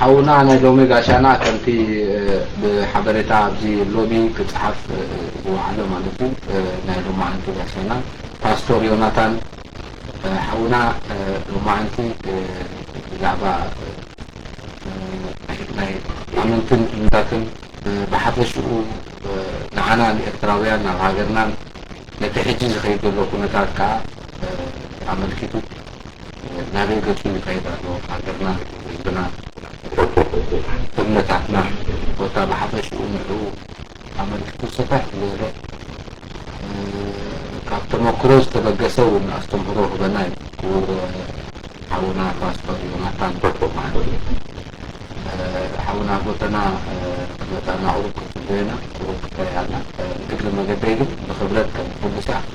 ሓውና ናይ ሎሚ ጋሻና ከምቲ ብሓበሬታ ኣብዚ ሎሚ ክፅሓፍ ዝወዓለ ማለት እዩ። ናይ ሎማዓንቲ ጋሻና ፓስቶር ዮናታን ሓውና ሎማዓንቲ ብዛዕባ ናይ ኣመንትን እምነታትን ብሓፈሽኡ ንዓና ንኤርትራውያን ኣብ ሃገርናን ነቲ ሕጂ ዝኸይድ ዘሎ ኩነታት ከዓ ኣመልኪቱ ናበይ ገጹ ይኸይድ ኣሎ ሃገርና ህዝብና እምነታትና ቦታ ብሓፈሽኡ ንዕኡ ኣመልኪቱ ሰፋሕ ዝበለ ካብ ተመክሮ ዝተበገሰ እውን ኣስተምህሮ ክበና እዩ ክቡር ሓውና ፓስተር ዮናታን ማለት እዩ። ሓውና ጎተና ክመፃና ቁሩብ ክትፅበየና ቁሩብ ክተያና እግሪ መገደይ ግን ብክብረት ከም ኩሉ ሰዓት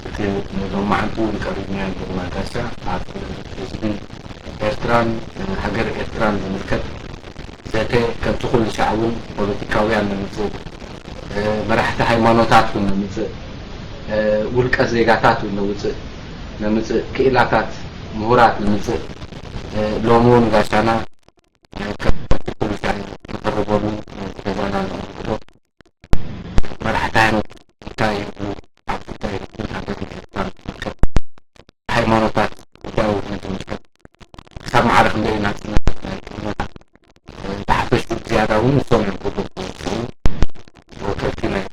እቲ ንሎማዓንቲ እውን ቀሪብናዮ ዘለና ጋሻ ኣብ ህዝቢ ኤርትራን ሃገር ኤርትራን ዝምልከት ዘተ ከምቲ ኩሉ ሻዕ እውን ፖለቲካውያን ነምፅእ፣ መራሕቲ ሃይማኖታት እውን ነምፅእ፣ ውልቀ ዜጋታት እውን ነውፅእ ነምፅእ፣ ክኢላታት ምሁራት ንምፅእ ሎሚ እውን ጋሻና ከምቲ ኩሉ ሻዕ ንቐርበሉ ዝገዛና ንቕርብዶ መራሕቲ ሃይማኖት እንታይ ይብሉ ኣብ ጉዳይ ህዝብን ሃገርን ኤርትራ ዝምልከት ሃይማኖታት ጉዳይ እውን ዝምልከት ክሳብ ማዕረ ክንደይ ናፅነት ናይ እምነታት ብሓፈሽኡ ዝያዳ እውን ንሶም እዮም ክብሉ ዝኽእሉ ወከልቲ ናይ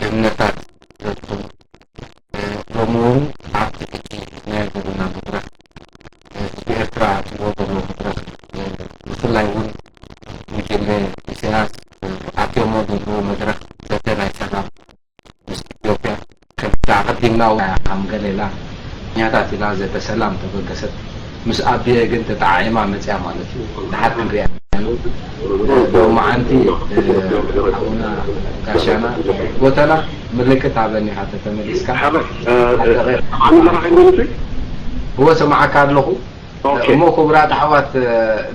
እምነታት ዘትኹም ሎሚ እውን ኣብቲ ሕጂ ናይ ዘለና መድረኽ ህዝቢ ኤርትራ ኣትዎ ዘሎ መድረኽ ብፍላይ እውን ጉጅለ ኢሳያስ ኣትዮሞ ዘለዎ መድረኽ ዘተ ናይ ሰላም ምስ ኢትዮጵያ ከምቲ ኣቐዲምና እውን ከም ገሌላ ምክንያታት ኢላ ዘተ ሰላም ተበገሰት። ምስ ኣቢየ ግን ተጣዒማ መፅያ ማለት እዩ። ድሓር ክንሪኣ ሎማዓንቲ ሓውና ጋሻና ጎተና ምልክት ሃበኒ ኢኻ ተተመሊስካ። እወ ሰማዓካ ኣለኹ። እሞ ክቡራት ኣሕዋት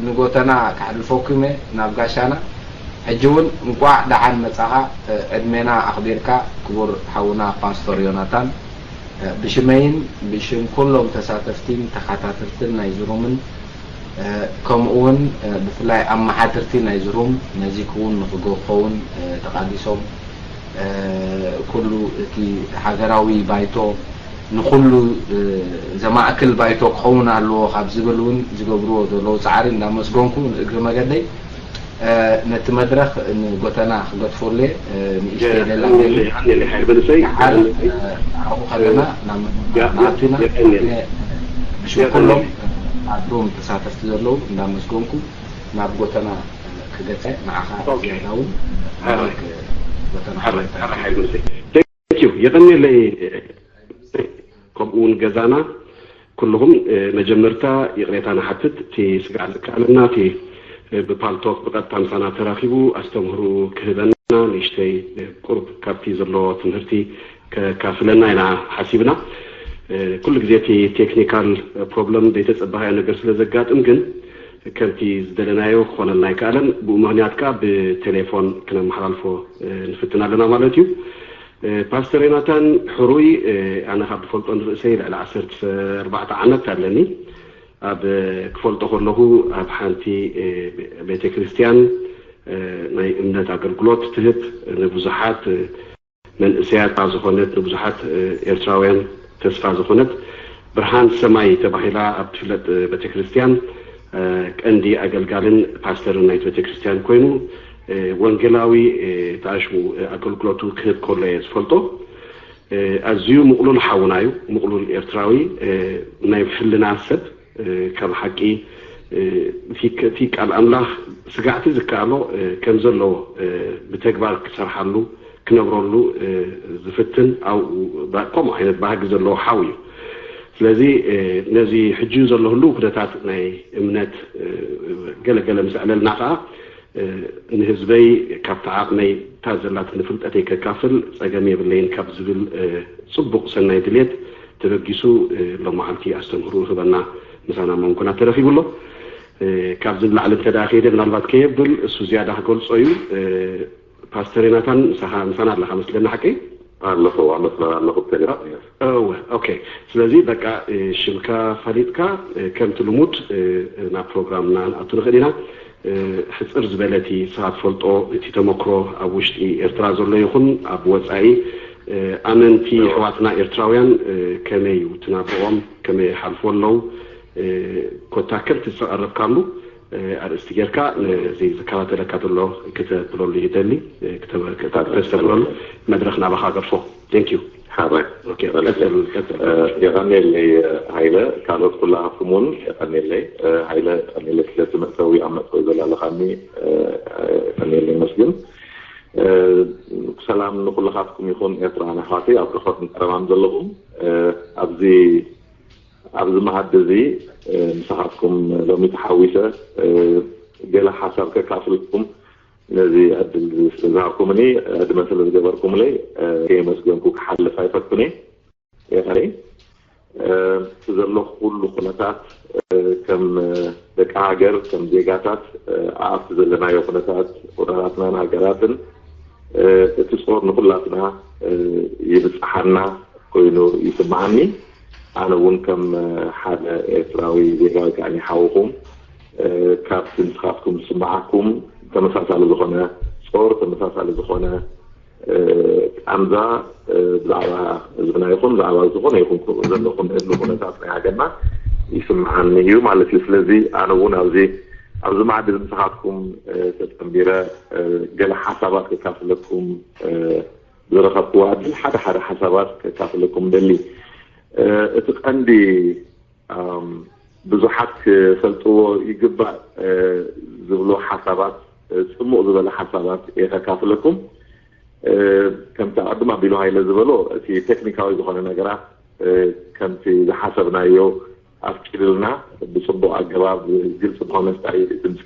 ንጎተና ከሕልፈኩም እየ ናብ ጋሻና። ሕጂ እውን እንቋዕ ደሓን መጻኻ ዕድሜና ኣኽቢርካ ክቡር ሓውና ፓስቶር ዮናታን ብሽመይን ብሽም ኩሎም ተሳተፍቲን ተኸታተልትን ናይ ዝሩምን ከምኡ እውን ብፍላይ ኣመሓደርቲ ናይ ዝሩም ነዚ ክውን ንክኸውን ተቓሊሶም ኩሉ እቲ ሃገራዊ ባይቶ ንኩሉ ዘማእክል ባይቶ ክኸውን ኣለዎ ካብ ዝብል እውን ዝገብርዎ ዘለዉ ፃዕሪ እንዳመስገንኩ ንእግሪ መገደይ ነቲ መድረኽ ንጎተና ክገድፈሉ ንእሽተይ ሌላ ሓል ኣብኡ ከለና ናብ መድረኽ ንኣቱ ኢና ብሽም ኩሎም ኣብቶም ተሳተፍቲ ዘለዉ እንዳመስገንኩ ናብ ጎተና ክገፀ ንዓኻ ዝያዳ እውን ጎተና ሓራይ ሓራይ ሓይሉ ዩ የቐንየለይ ከምኡ እውን ገዛና ኩልኹም መጀመርታ ይቕሬታ ንሓትት እቲ ስጋዕ ዝከኣለና እቲ ብፓልቶክ ብቐጥታ ምሳና ተራኺቡ ኣስተምህርኡ ክህበና ንእሽተይ ቁርብ ካብቲ ዘለዎ ትምህርቲ ከካፍለና ኢና ሓሲብና ኩሉ ግዜ እቲ ቴክኒካል ፕሮብለም ዘይተፀበኻዮ ነገር ስለ ዘጋጥም ግን ከምቲ ዝደለናዮ ክኾነልና ኣይከኣለን ብኡ ምክንያት ከዓ ብቴሌፎን ክነመሓላልፎ ንፍትን ኣለና ማለት እዩ ፓስተር ዮናታን ሕሩይ ኣነ ካብ ዝፈልጦ ንርእሰይ ልዕሊ ዓሰርተ ኣርባዕተ ዓመት ኣለኒ ኣብ ክፈልጦ ከለኹ ኣብ ሓንቲ ቤተክርስትያን ናይ እምነት ኣገልግሎት ትህብ ንብዙሓት መንእሰያት ዝኾነት ንብዙሓት ኤርትራውያን ተስፋ ዝኾነት ብርሃን ሰማይ ተባሂላ ኣብ ትፍለጥ ቤተክርስትያን ቀንዲ ኣገልጋልን ፓስተርን ናይቲ ቤተክርስትያን ኮይኑ ወንጌላዊ ተኣሽሙ ኣገልግሎቱ ክህብ ከሎ እየ ዝፈልጦ ኣዝዩ ምቕሉል ሓውና እዩ ምቕሉል ኤርትራዊ ናይ ሕልና ሰብ ካብ ሓቂ እቲ ቃል ኣምላኽ ስጋዕቲ ዝከኣሎ ከም ዘለዎ ብተግባር ክሰርሓሉ ክነብረሉ ዝፍትን ኣብኡ ከምኡ ዓይነት ባህጊ ዘለዎ ሓው እዩ ስለዚ ነዚ ሕጂ ዘሎ ህልው ኩነታት ናይ እምነት ገለገለ ምስ ኣዕለልና ከዓ ንህዝበይ ካብቲ ዓቕመይ እታ ዘላትኒ ፍልጠተይ ከካፍል ጸገም የብለይን ካብ ዝብል ጽቡቕ ሰናይ ድሌት ተበጊሱ ሎመዓልቲ ኣስተምህርኡ ክህበና ምሳና መንኮና ተረኺቡ ኣሎ። ካብዚ ንላዕሊ እንተ ደኣ ከይደ ምናልባት ከየብል እሱ ዝያዳ ክገልጾ እዩ። ፓስተር ዮናታን ምሳኻ ምሳና ኣለኻ መስለኒ ሓቀይ? ኣለኹ ኣብ መስመር ኣለኹ ብቴሌፎን። እወ። ኦኬ። ስለዚ በቃ ሽምካ ፈሊጥካ ከምቲ ልሙድ ናብ ፕሮግራምና ንኣቱ ንኽእል ኢና። ሕፅር ዝበለ እቲ ንስኻ ትፈልጦ እቲ ተመክሮ ኣብ ውሽጢ ኤርትራ ዘሎ ይኹን ኣብ ወፃኢ ኣመንቲ ኣሕዋትና ኤርትራውያን ከመይ እዩ ትናብኦም ከመይ ይሓልፎ ኣለዉ ኮታ ከምቲ ዝተቐረብካሉ ኣርእስቲ ጌርካ ነዚ ዝከታተለካ ዘሎ ክተብለሉ ይደሊ ክተስተብለሉ መድረኽ ናባኻ ገርፎ። Thank you። ሓራይ የቐኔለይ ሃይለ፣ ካልኦት ኩላሃኩም እውን የቐኔለይ። ሃይለ የቐኔለይ ስለቲ መእተዊ ኣብ መእተዊ ዘላለኻኒ የቐኔለይ መስግን። ሰላም ንኩልኻትኩም ይኹን ኤርትራውያን ኣሕዋተይ ኣብ ርሑቕን ቀረባን ዘለኹም። ኣብዚ ኣብዚ መኣዲ እዚ ምሳኻትኩም ሎሚ ተሓዊሰ ገለ ሓሳብ ከካፍልኩም ነዚ ዕድል ስለዝሃብኩምኒ ዕድመ ስለዝገበርኩምለይ ከየመስገንኩ ክሓልፍ ኣይፈቱን እየ። የቐሪ እቲ ዘሎ ኩሉ ኩነታት ከም ደቂ ሃገር ከም ዜጋታት ኣብቲ ዘለናዮ ኩነታት ኩነታትናን ሃገራትን እቲ ጾር ንኩላትና ይብጽሓና ኮይኑ ይስምዓኒ። ኣነ እውን ከም ሓደ ኤርትራዊ ዜጋ ወይ ከዓ ሓውኹም ካብቲ ንስኻትኩም ዝስምዓኩም ተመሳሳሊ ዝኾነ ጾር ተመሳሳሊ ዝኾነ ቃንዛ ብዛዕባ ህዝብና ይኹን ብዛዕባ ዝኾነ ይኹን ዘለኹም ህሉ ኩነታት ናይ ሃገርና ይስምዓኒ እዩ ማለት እዩ። ስለዚ ኣነ እውን ኣብዚ ኣብዚ ማዕድል ምሳኻትኩም ተጸንቢረ ገለ ሓሳባት ከካፍለኩም ዝረኸብክዎ ዕድል ሓደ ሓደ ሓሳባት ከካፍለኩም ደሊ። እቲ ቀንዲ ብዙሓት ክፈልጥዎ ይግባእ ዝብሎ ሓሳባት ጽሙቕ ዝበለ ሓሳባት እየ ከካፍለኩም። ከምቲ ኣቐድም ኣቢሉ ሃይለ ዝበሎ እቲ ቴክኒካዊ ዝኾነ ነገራት ከምቲ ዝሓሰብናዮ ኣፍቂድልና ብፅቡቕ ኣገባብ ግልፂ ዝኾነ ስታይ ድምፂ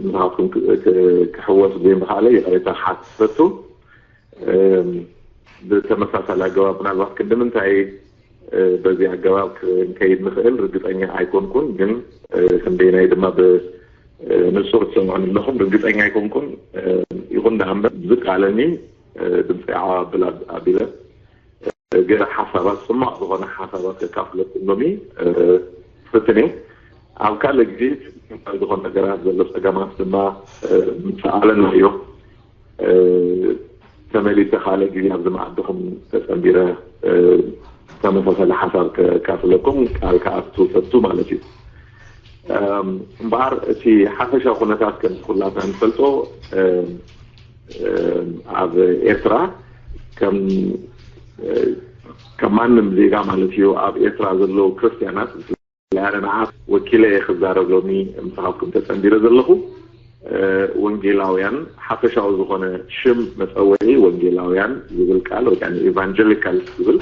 ንስኻትኩም ክሕወስ ብዘይምኽኣለ ይቕሬታ ክሓትት ፈቱ። ብተመሳሳሊ ኣገባብ ምናልባት ክንዲ ምንታይ በዚ ኣገባብ ክንከይድ ንኽእል ርግፀኛ ኣይኮንኩን፣ ግን ክንደይናይ ድማ ብንፁር ትሰምዑን ኣለኹም ርግፀኛ ኣይኮንኩን። ይኹን ደኣ እምበር ዝከኣለኒ ድምፂ ዓው ኣብል ኣቢለ ገለ ሓሳባት ፅማቕ ዝኾነ ሓሳባት ከካፍለኩም ሎሚ ፍትን እየ። ኣብ ካልእ ግዜ ዝኾነ ነገራት ዘሎ ፀገማት ድማ ምሰኣለና እዮ። ተመሊሰ ካልእ ግዜ ኣብዚ መኣድኹም ተፀንቢረ ተመሳሳሊ ሓሳብ ከካፍለኩም ቃል ከኣቱ ፈቱ ማለት እዩ። እምበኣር እቲ ሓፈሻዊ ኩነታት ከም ኩላትና ንፈልጦ ኣብ ኤርትራ ከም ከም ማንም ዜጋ ማለት እዩ ኣብ ኤርትራ ዘለዉ ክርስትያናት ኣነ ንዓት ወኪለ እየ ክዛረብ ሎሚ ምሳኻትኩም ተጸንቢረ ዘለኹ። ወንጌላውያን ሓፈሻዊ ዝኾነ ሽም መጸውዒ ወንጌላውያን ዝብል ቃል ወይ ከዓ ኢቫንጀሊካል ዝብል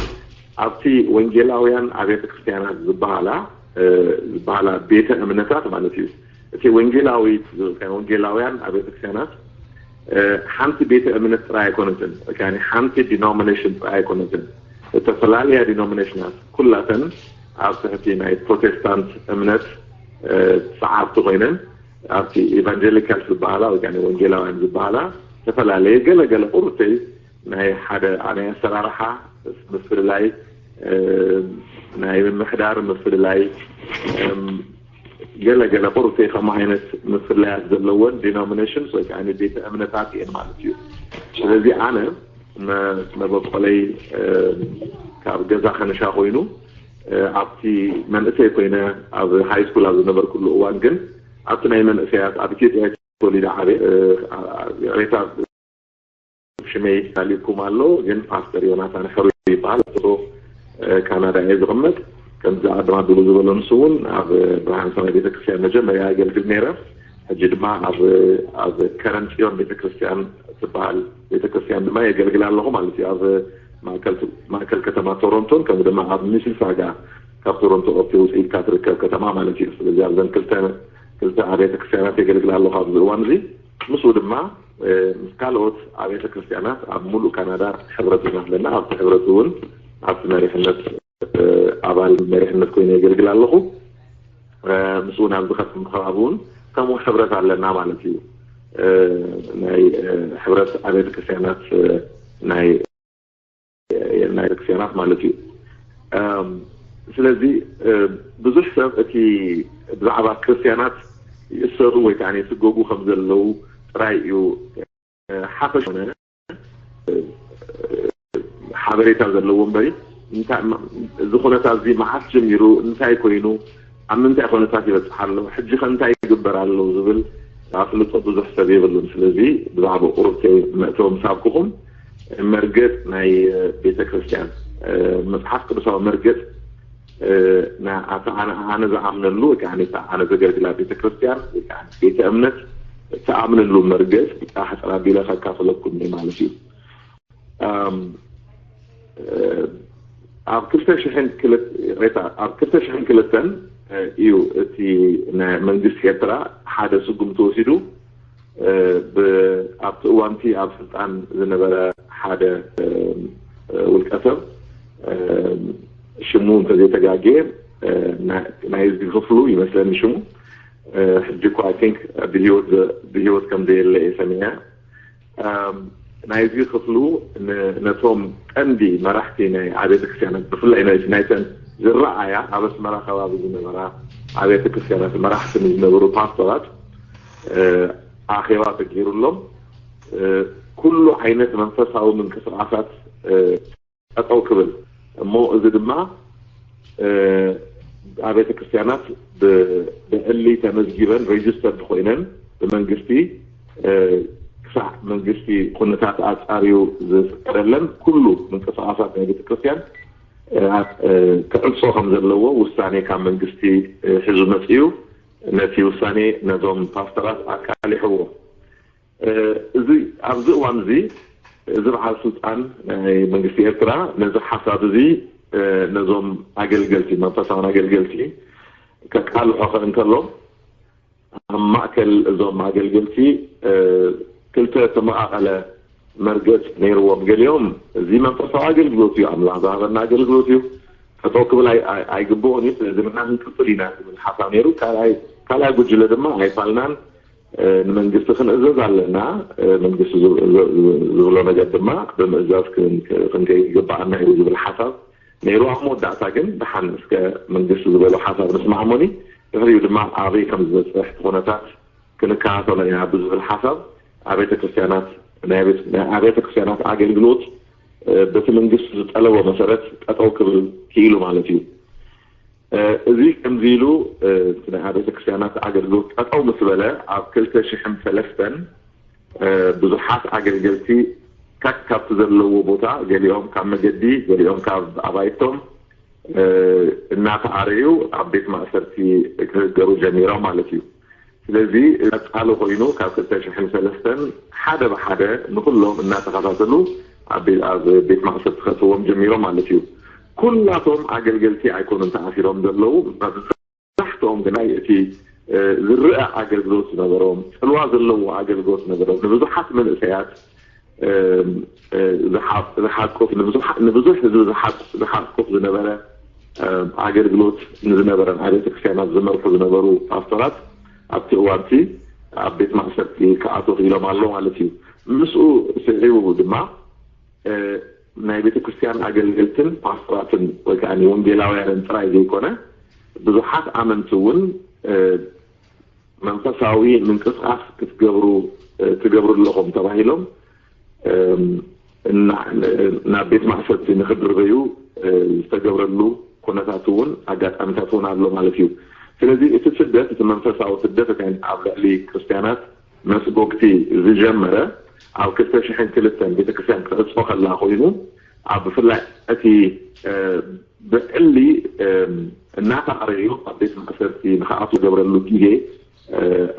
ኣብቲ ወንጌላውያን ኣብያተ ክርስትያናት ዝበሃላ ዝበሃላ ቤተ እምነታት ማለት እዩ። እቲ ወንጌላዊት ዝብል ወንጌላውያን ኣብያተ ክርስትያናት ሓንቲ ቤተ እምነት ጥራይ ኣይኮነትን፣ ሓንቲ ዲኖሚኔሽን ጥራይ ኣይኮነትን። ዝተፈላለያ ዲኖሚኔሽናት ኩላተን ኣብ ትሕቲ ናይ ፕሮቴስታንት እምነት ሰዓብቲ ኮይነን ኣብቲ ኢቫንጀሊካል ዝበሃላ ወይ ወንጌላውያን ዝበሃላ ዝተፈላለየ ገለገለ ቁርተይ ናይ ሓደ ናይ ኣሰራርሓ ምፍልላይ ናይ ምምሕዳር ምፍልላይ ገለ ገለ ቁርተይ ከምኡ ዓይነት ምፍላያት ዘለወን ዲኖሚኔሽንስ ወይ ከዓ ቤተ እምነታት እየን ማለት እዩ። ስለዚ ኣነ መበቆለይ ካብ ገዛ ከነሻ ኮይኑ ኣብቲ መንእሰይ ኮይነ ኣብ ሃይ ስኩል ኣብ ዝነበርኩሉ እዋን ግን ኣብቲ ናይ መንእሰያት ኣብ ኢትዮጵያ ተወሊደ ዓበ ይቅሬታ ሽመይ ታሊኩም ኣሎ ግን ፓስተር ዮናታን ሕሩ ይበሃል። ቶ ካናዳ እየ ዝቕመጥ። ከምዚ ኣድማድሉ ዝበሎ ንሱ እውን ኣብ ብርሃን ሰማይ ቤተክርስትያን መጀመርያ ኣገልግል ነይረ። ሕጂ ድማ ኣብ ኣብ ከረን ጽዮን ቤተክርስትያን ትበሃል ቤተክርስትያን ድማ የገልግል ኣለኹ ማለት እዩ። ኣብ ማእከል ከተማ ቶሮንቶን ከምኡ ድማ ኣብ ሚሲሳጋ ካብ ቶሮንቶ ኦፕቲ ውፅኢትካ ትርከብ ከተማ ማለት እዩ። ስለዚ ኣብዘን ክልተ ክልተ ኣብያተ ክርስትያናት የገልግል ኣለኹ ኣብዚ እዋን እዚ። ምስኡ ድማ ምስ ካልኦት ኣብያተ ክርስትያናት ኣብ ሙሉእ ካናዳ ሕብረት ኢና ኣለና። ኣብቲ ሕብረት እውን ኣብቲ መሪሕነት ኣባል መሪሕነት ኮይነ የገልግል ኣለኹ። ምስኡ እውን ኣብዚ ከተማ ከባቢ እውን ከምኡ ሕብረት ኣለና ማለት እዩ። ናይ ሕብረት ኣብያተ ክርስትያናት ናይ ክርስትያናት ማለት እዩ። ስለዚ ብዙሕ ሰብ እቲ ብዛዕባ ክርስትያናት ይእሰሩ ወይ ከዓ ይስጎጉ ከም ዘለዉ ጥራይ እዩ ሓፈሽ ሓበሬታ ዘለዎ እምበሪ፣ እዚ ኩነታት እዚ መዓስ ጀሚሩ፣ እንታይ ኮይኑ፣ ኣብ ምንታይ ኩነታት ይበፅሕ ኣሎ፣ ሕጂ ከ እንታይ ይግበር ኣሎ ዝብል ኣፍልጦ ብዙሕ ሰብ የብሉን። ስለዚ ብዛዕባ ቁሩብ መእተዊ ምስ ሃብኩኹም፣ መርገፅ ናይ ቤተ ክርስትያን፣ መፅሓፍ ቅዱሳዊ መርገፅ፣ ኣነ ዝኣምነሉ ወይ ከዓ ኣነ ዘገልግላ ቤተ ክርስትያን ወይ ከዓ ቤተ እምነት ትኣምነሉ መርገፅ ኣሕፅር ኣቢለ ከካፍለኩም ማለት እዩ። ኣብ ክልተ ሽሕን ክልተ ኣብ ክልተ ሽሕን ክልተን እዩ እቲ ናይ መንግስቲ ኤርትራ ሓደ ስጉምቲ ወሲዱ። ኣብቲ እዋንቲ ኣብ ስልጣን ዝነበረ ሓደ ውልቀ ሰብ፣ ሽሙ እንተዘይተጋግየ ናይ ህዝቢ ክፍሉ ይመስለኒ ሽሙ፣ ሕጂ እኳ I think ብህይወት ከም ዘየለ እየ ሰሚዐ። ናይ ህዝቢ ክፍሉ ነቶም ቀንዲ መራሕቲ ናይ ኣብያተ ክርስትያናት፣ ብፍላይ ናይተን ዝረኣያ ኣብ ኣስመራ ከባቢ ዝነበራ ኣብያተ ክርስትያናት መራሕቲ ንዝነበሩ ፓስተራት ኣኼባ ተገይሩሎም፣ ኩሉ ዓይነት መንፈሳዊ ምንቅስቃሳት ጠጠው ክብል፣ እሞ እዚ ድማ ኣብያተ ክርስትያናት ብዕሊ ተመዝጊበን ሬጅስተርድ ኮይነን ብመንግስቲ ክሳዕ መንግስቲ ኩነታት ኣፃርዩ ዝፍቀደለን ኩሉ ምንቅስቃሳት ናይ ቤተክርስትያን ክዕፆ ከም ዘለዎ ውሳኔ ካብ መንግስቲ ሒዙ መፅዩ። ነቲ ውሳኔ ነዞም ፓስተራት ኣቃሊሕዎ። እዚ ኣብዚ እዋን እዚ እዚ በዓል ስልጣን ናይ መንግስቲ ኤርትራ ነዚ ሓሳብ እዚ ነዞም ኣገልገልቲ መንፈሳውን ኣገልገልቲ ከቃልሖ ከ እንከሎ ኣብ ማእከል እዞም ኣገልገልቲ ክልተ ተመቓቐለ መርገጽ ነይርዎም። ገሊኦም እዚ መንፈሳዊ ኣገልግሎት እዩ፣ ኣምላኽ ዝሃበና ኣገልግሎት እዩ፣ ጠጠው ክብል ኣይግብኦን እዩ፣ ስለዚ ንሕና ክንቅጽል ኢና ዝብል ሓሳብ ነይሩ። ካልኣይ ጉጅለ ድማ ኣይፋልናን፣ ንመንግስቲ ክንእዘዝ ኣለና፣ መንግስቲ ዝብሎ ነገር ድማ ብምእዛዝ ክንከይድ ይግበኣና እዩ ዝብል ሓሳብ ነይሩ። ኣብ መወዳእታ ግን ደሓን እስከ መንግስቲ ዝበሎ ሓሳብ ንስማዕ እሞኒ ድሕሪኡ ድማ ኣበይ ከም ዝበፅሕ እቲ ኩነታት ክንከታተሎ ኢና ብዝብል ሓሳብ ኣብያተ ክርስትያናት ናይ ኣብያተ ክርስትያናት ኣገልግሎት በቲ መንግስቲ ዝጠለቦ መሰረት ጠጠው ክብል ክኢሉ ማለት እዩ። እዚ ከምዚ ኢሉ ናይ ኣብያተ ክርስትያናት ኣገልግሎት ጠጠው ምስ በለ ኣብ ክልተ ሽሕን ሰለስተን ብዙሓት ኣገልገልቲ ካብ ካብቲ ዘለዎ ቦታ ገሊኦም ካብ መገዲ ገሊኦም ካብ ኣባይቶም እናተኣረዩ ኣብ ቤት ማእሰርቲ ክህገሩ ጀሚሮም ማለት እዩ። ስለዚ ቀፃሊ ኮይኑ ካብ ክልተ ሽሕን ሰለስተን ሓደ ብሓደ ንኩሎም እናተኸታተሉ ኣብ ቤት ማእሰርቲ ከእትዎም ጀሚሮም ማለት እዩ። ኩላቶም ኣገልገልቲ ኣይኮኑን ተኣሲሮም ዘለዉ፣ መብዛሕትኦም ግና እቲ ዝረአ ኣገልግሎት ዝነበሮም፣ ፅልዋ ዘለዎ ኣገልግሎት ዝነበሮም፣ ንብዙሓት መንእሰያት ዝሓቁፍ፣ ንብዙሕ ህዝቢ ዝሓቁፍ ዝነበረ ኣገልግሎት ንዝነበረን ኣብ ቤተክርስትያናት ዝመርሑ ዝነበሩ ፓስተራት ኣብቲ እዋንቲ ኣብ ቤት ማእሰርቲ ክኣትዉ ክኢሎም ኣሎ ማለት እዩ። ምስኡ ስዒቡ ድማ ናይ ቤተክርስትያን ኣገልገልትን ፓስተራትን ወይ ከዓ ወንጌላውያንን ጥራይ ዘይኮነ ብዙሓት ኣመንቲ እውን መንፈሳዊ ምንቅስቃስ ክትገብሩ ትገብሩ ኣለኹም ተባሂሎም ናብ ቤት ማእሰርቲ ንክድርበዩ ዝተገብረሉ ኩነታት እውን ኣጋጣሚታት እውን ኣሎ ማለት እዩ። ስለዚ እቲ ስደት እቲ መንፈሳዊ ስደት ኣብ ልዕሊ ክርስትያናት መስጎግቲ ዝጀመረ ኣብ ክልተ ሽሕን ክልተን ቤተክርስትያን ክትዕፆ ከላ ኮይኑ ኣብ ብፍላይ እቲ ብዕሊ እናተኣረዩ ኣብ ቤት ማእሰርቲ ንክኣትዉ ዝገብረሉ ግዜ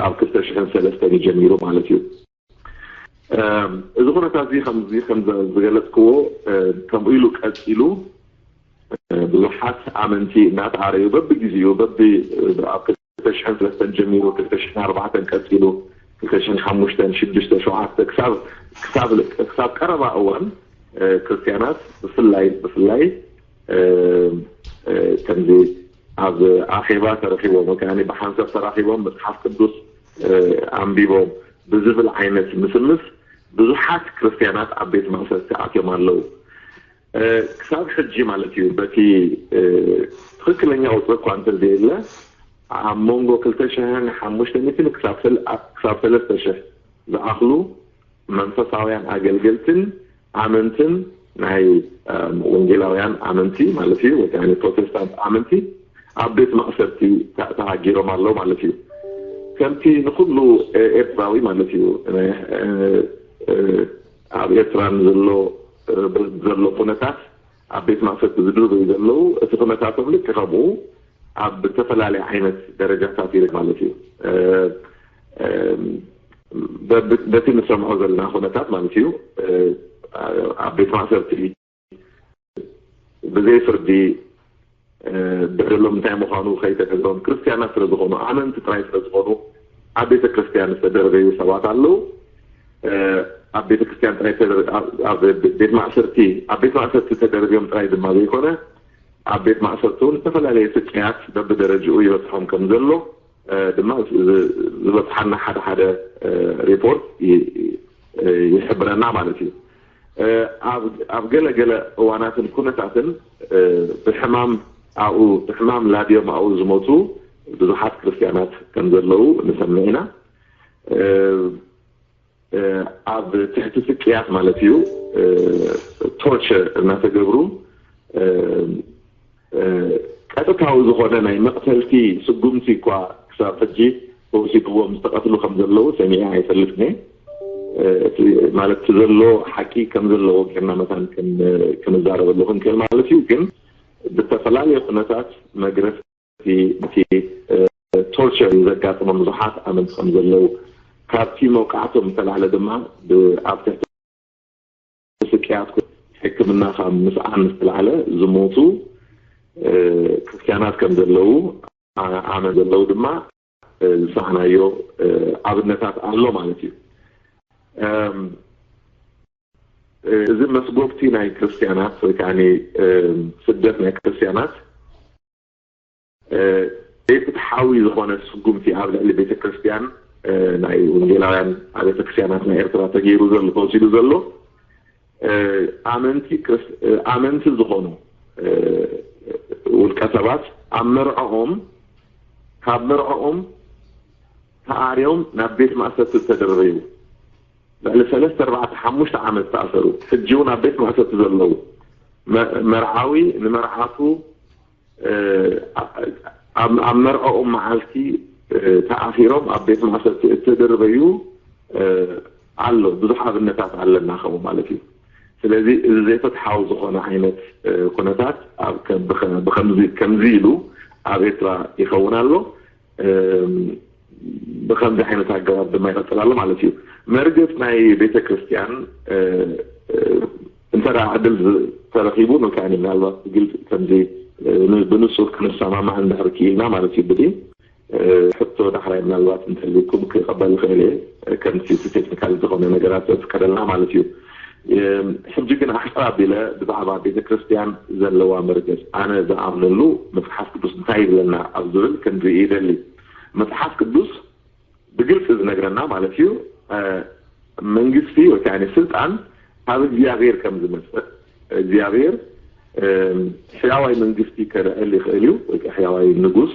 ኣብ ክልተ ሽሕን ሰለስተን እዩ ጀሚሩ ማለት እዩ። እዚ ኩነታት እዚ ከምዚ ከም ዝገለፅክዎ ከምኡ ኢሉ ቀፂሉ ብዙሓት ኣመንቲ እናተኣረዩ በብግዜኡ በቢ ኣብ ክልተ ሽሕን ሰለስተን ጀሚሩ ክልተ ሽሕን ኣርባዕተን ቀፂሉ ክልተ ሽሕን ሓሙሽተን ሽዱሽተ ሸውዓተ ክሳብ ክሳብ ቀረባ እዋን ክርስትያናት ብፍላይ ብፍላይ ከምዚ ኣብ ኣኼባ ተረኺቦም ወይ ከዓ ብሓንሳብ ተራኺቦም መፅሓፍ ቅዱስ ኣንቢቦም ብዝብል ዓይነት ምስምስ ብዙሓት ክርስትያናት ኣብ ቤት ማእሰርቲ ኣትዮም ኣለዉ። ክሳብ ሕጂ ማለት እዩ። በቲ ትክክለኛ ቁፅሪ እኳ እንተዘየለ፣ ኣብ መንጎ ክልተ ሽሕን ሓሙሽተ ሚእትን ክሳብ ሰለስተ ሽሕ ዝኣኽሉ መንፈሳውያን ኣገልገልትን ኣመንትን፣ ናይ ወንጌላውያን ኣመንቲ ማለት እዩ፣ ወይ ከዓ ፕሮቴስታንት ኣመንቲ ኣብ ቤት ማእሰርቲ ተሃጊሮም ኣለዉ ማለት እዩ። ከምቲ ንኩሉ ኤርትራዊ ማለት እዩ፣ ኣብ ኤርትራ ንዘሎ ዘሎ ኩነታት፣ ኣብ ቤት ማእሰርቲ ዝድርበዩ ዘለዉ፣ እቲ ኩነታቶም ልክ ከምኡ ኣብ ዝተፈላለየ ዓይነት ደረጃታት ይርከብ ማለት እዩ። በቲ ንሰምዖ ዘለና ኩነታት ማለት እዩ፣ ኣብ ቤት ማእሰርቲ ብዘይ ፍርዲ፣ በደሎም እንታይ ምዃኑ ከይተነግሮም፣ ክርስትያናት ስለ ዝኾኑ፣ ኣመንቲ ጥራይ ስለ ዝኾኑ፣ ኣብ ቤተ ክርስትያን ዝተደርበዩ ሰባት ኣለዉ። ኣብ ቤተ ክርስትያን ጥራይ፣ ኣብ ቤት ማእሰርቲ፣ ኣብ ቤት ማእሰርቲ ተደርብዮም ጥራይ ድማ ዘይኮነ፣ ኣብ ቤት ማእሰርቲ እውን ዝተፈላለየ ስቅያት በብደረጅኡ ይበፅሖም ከም ዘሎ ድማ ዝበፅሓና ሓደ ሓደ ሪፖርት ይሕብረና ማለት እዩ። ኣብ ገለ ገለ እዋናትን ኩነታትን ብሕማም ኣብኡ ብሕማም ላድዮም ኣብኡ ዝሞቱ ብዙሓት ክርስትያናት ከም ዘለዉ ንሰምዕ ኢና። ኣብ ትሕቲ ስቅያት ማለት እዩ፣ ቶርቸር እናተገብሩ፣ ቀጥታዊ ዝኾነ ናይ መቕተልቲ ስጉምቲ እኳ ክሳብ ሕጂ ተወሲድዎም ዝተቐትሉ ከም ዘለዉ ሰሚዐ ኣይፈልጥን እየ። ማለት እቲ ዘሎ ሓቂ ከም ዘለዎ ጌርና መታን ክንዛረበሉ ክንክእል ማለት እዩ። ግን ብተፈላለየ ኩነታት መግረፍቲ እቲ ቶርቸር ዘጋጥሞም ብዙሓት ኣመንቲ ከም ዘለዉ፣ ካብቲ መውቃዕቶም ዝተላዕለ ድማ ኣብ ትሕቲ ስቅያት ሕክምና ካብ ምስኣን ዝተላዕለ ዝሞቱ ክርስትያናት ከም ዘለዉ፣ ኣመንቲ ዘለዉ ድማ ዝሰማዕናዮ ኣብነታት ኣሎ ማለት እዩ። እዚ መስጎግቲ ናይ ክርስትያናት ወይ ከዓ ስደት ናይ ክርስትያናት ዘይፍትሓዊ ዝኾነ ስጉምቲ ኣብ ልዕሊ ቤተክርስትያን፣ ናይ ወንጌላውያን ቤተክርስትያናት ናይ ኤርትራ ተገይሩ ዘሎ፣ ተወሲዱ ዘሎ፣ ኣመንቲ ኣመንቲ ዝኾኑ ውልቀ ሰባት ኣብ መርዕኦም፣ ካብ መርዕኦም ተኣርዮም ናብ ቤት ማእሰርቲ ዝተደርበዩ፣ ልዕሊ ሰለስተ ኣርባዕተ ሓሙሽተ ዓመት ዝተኣሰሩ፣ ሕጂ እውን ኣብ ቤት ማእሰርቲ ዘለዉ፣ መርዓዊ ንመርዓቱ ኣብ መርዕኦም መዓልቲ ተኣሲሮም ኣብ ቤት ማእሰርቲ እተደርበዩ ኣሎ። ብዙሕ ኣብነታት ኣለና ከምኡ ማለት እዩ። ስለዚ እዚ ዘይፍትሓዊ ዝኾነ ዓይነት ኩነታት ከምዚ ኢሉ ኣብ ኤርትራ ይኸውን ኣሎ። ብከምዚ ዓይነት ኣገባብ ድማ ይቐፅል ኣሎ ማለት እዩ። መርገፅ ናይ ቤተ ክርስትያን እንተ ዕድል ተረኪቡ፣ ንከዓ ምናልባት ብግልፂ ከምዚ ብንፁር ክንሰማማዕ እንድሕር ክኢልና ማለት እዩ። ብዲ ሕቶ ዳሕራይ ምናልባት እንተልኩም ክቐበል ይኽእል እየ፣ ከምቲ ቴክኒካል ዝኾነ ነገራት ዘፍቀደልና ማለት እዩ። ሕጂ ግን ኣሕፅር ኣቢለ ብዛዕባ ቤተ ክርስትያን ዘለዋ መርገፅ ኣነ ዝኣምነሉ መፅሓፍ ቅዱስ እንታይ ይብለና ኣብ ዝብል ክንርኢ ይደሊ። መፅሓፍ ቅዱስ ብግልፂ ዝነግረና ማለት እዩ፣ መንግስቲ ወይ ከዓ ስልጣን ካብ እግዚኣብሔር ከም ዝመፅእ፣ እግዚኣብሔር ሕያዋይ መንግስቲ ከልዕል ይኽእል እዩ ወይ ከዓ ሕያዋይ ንጉስ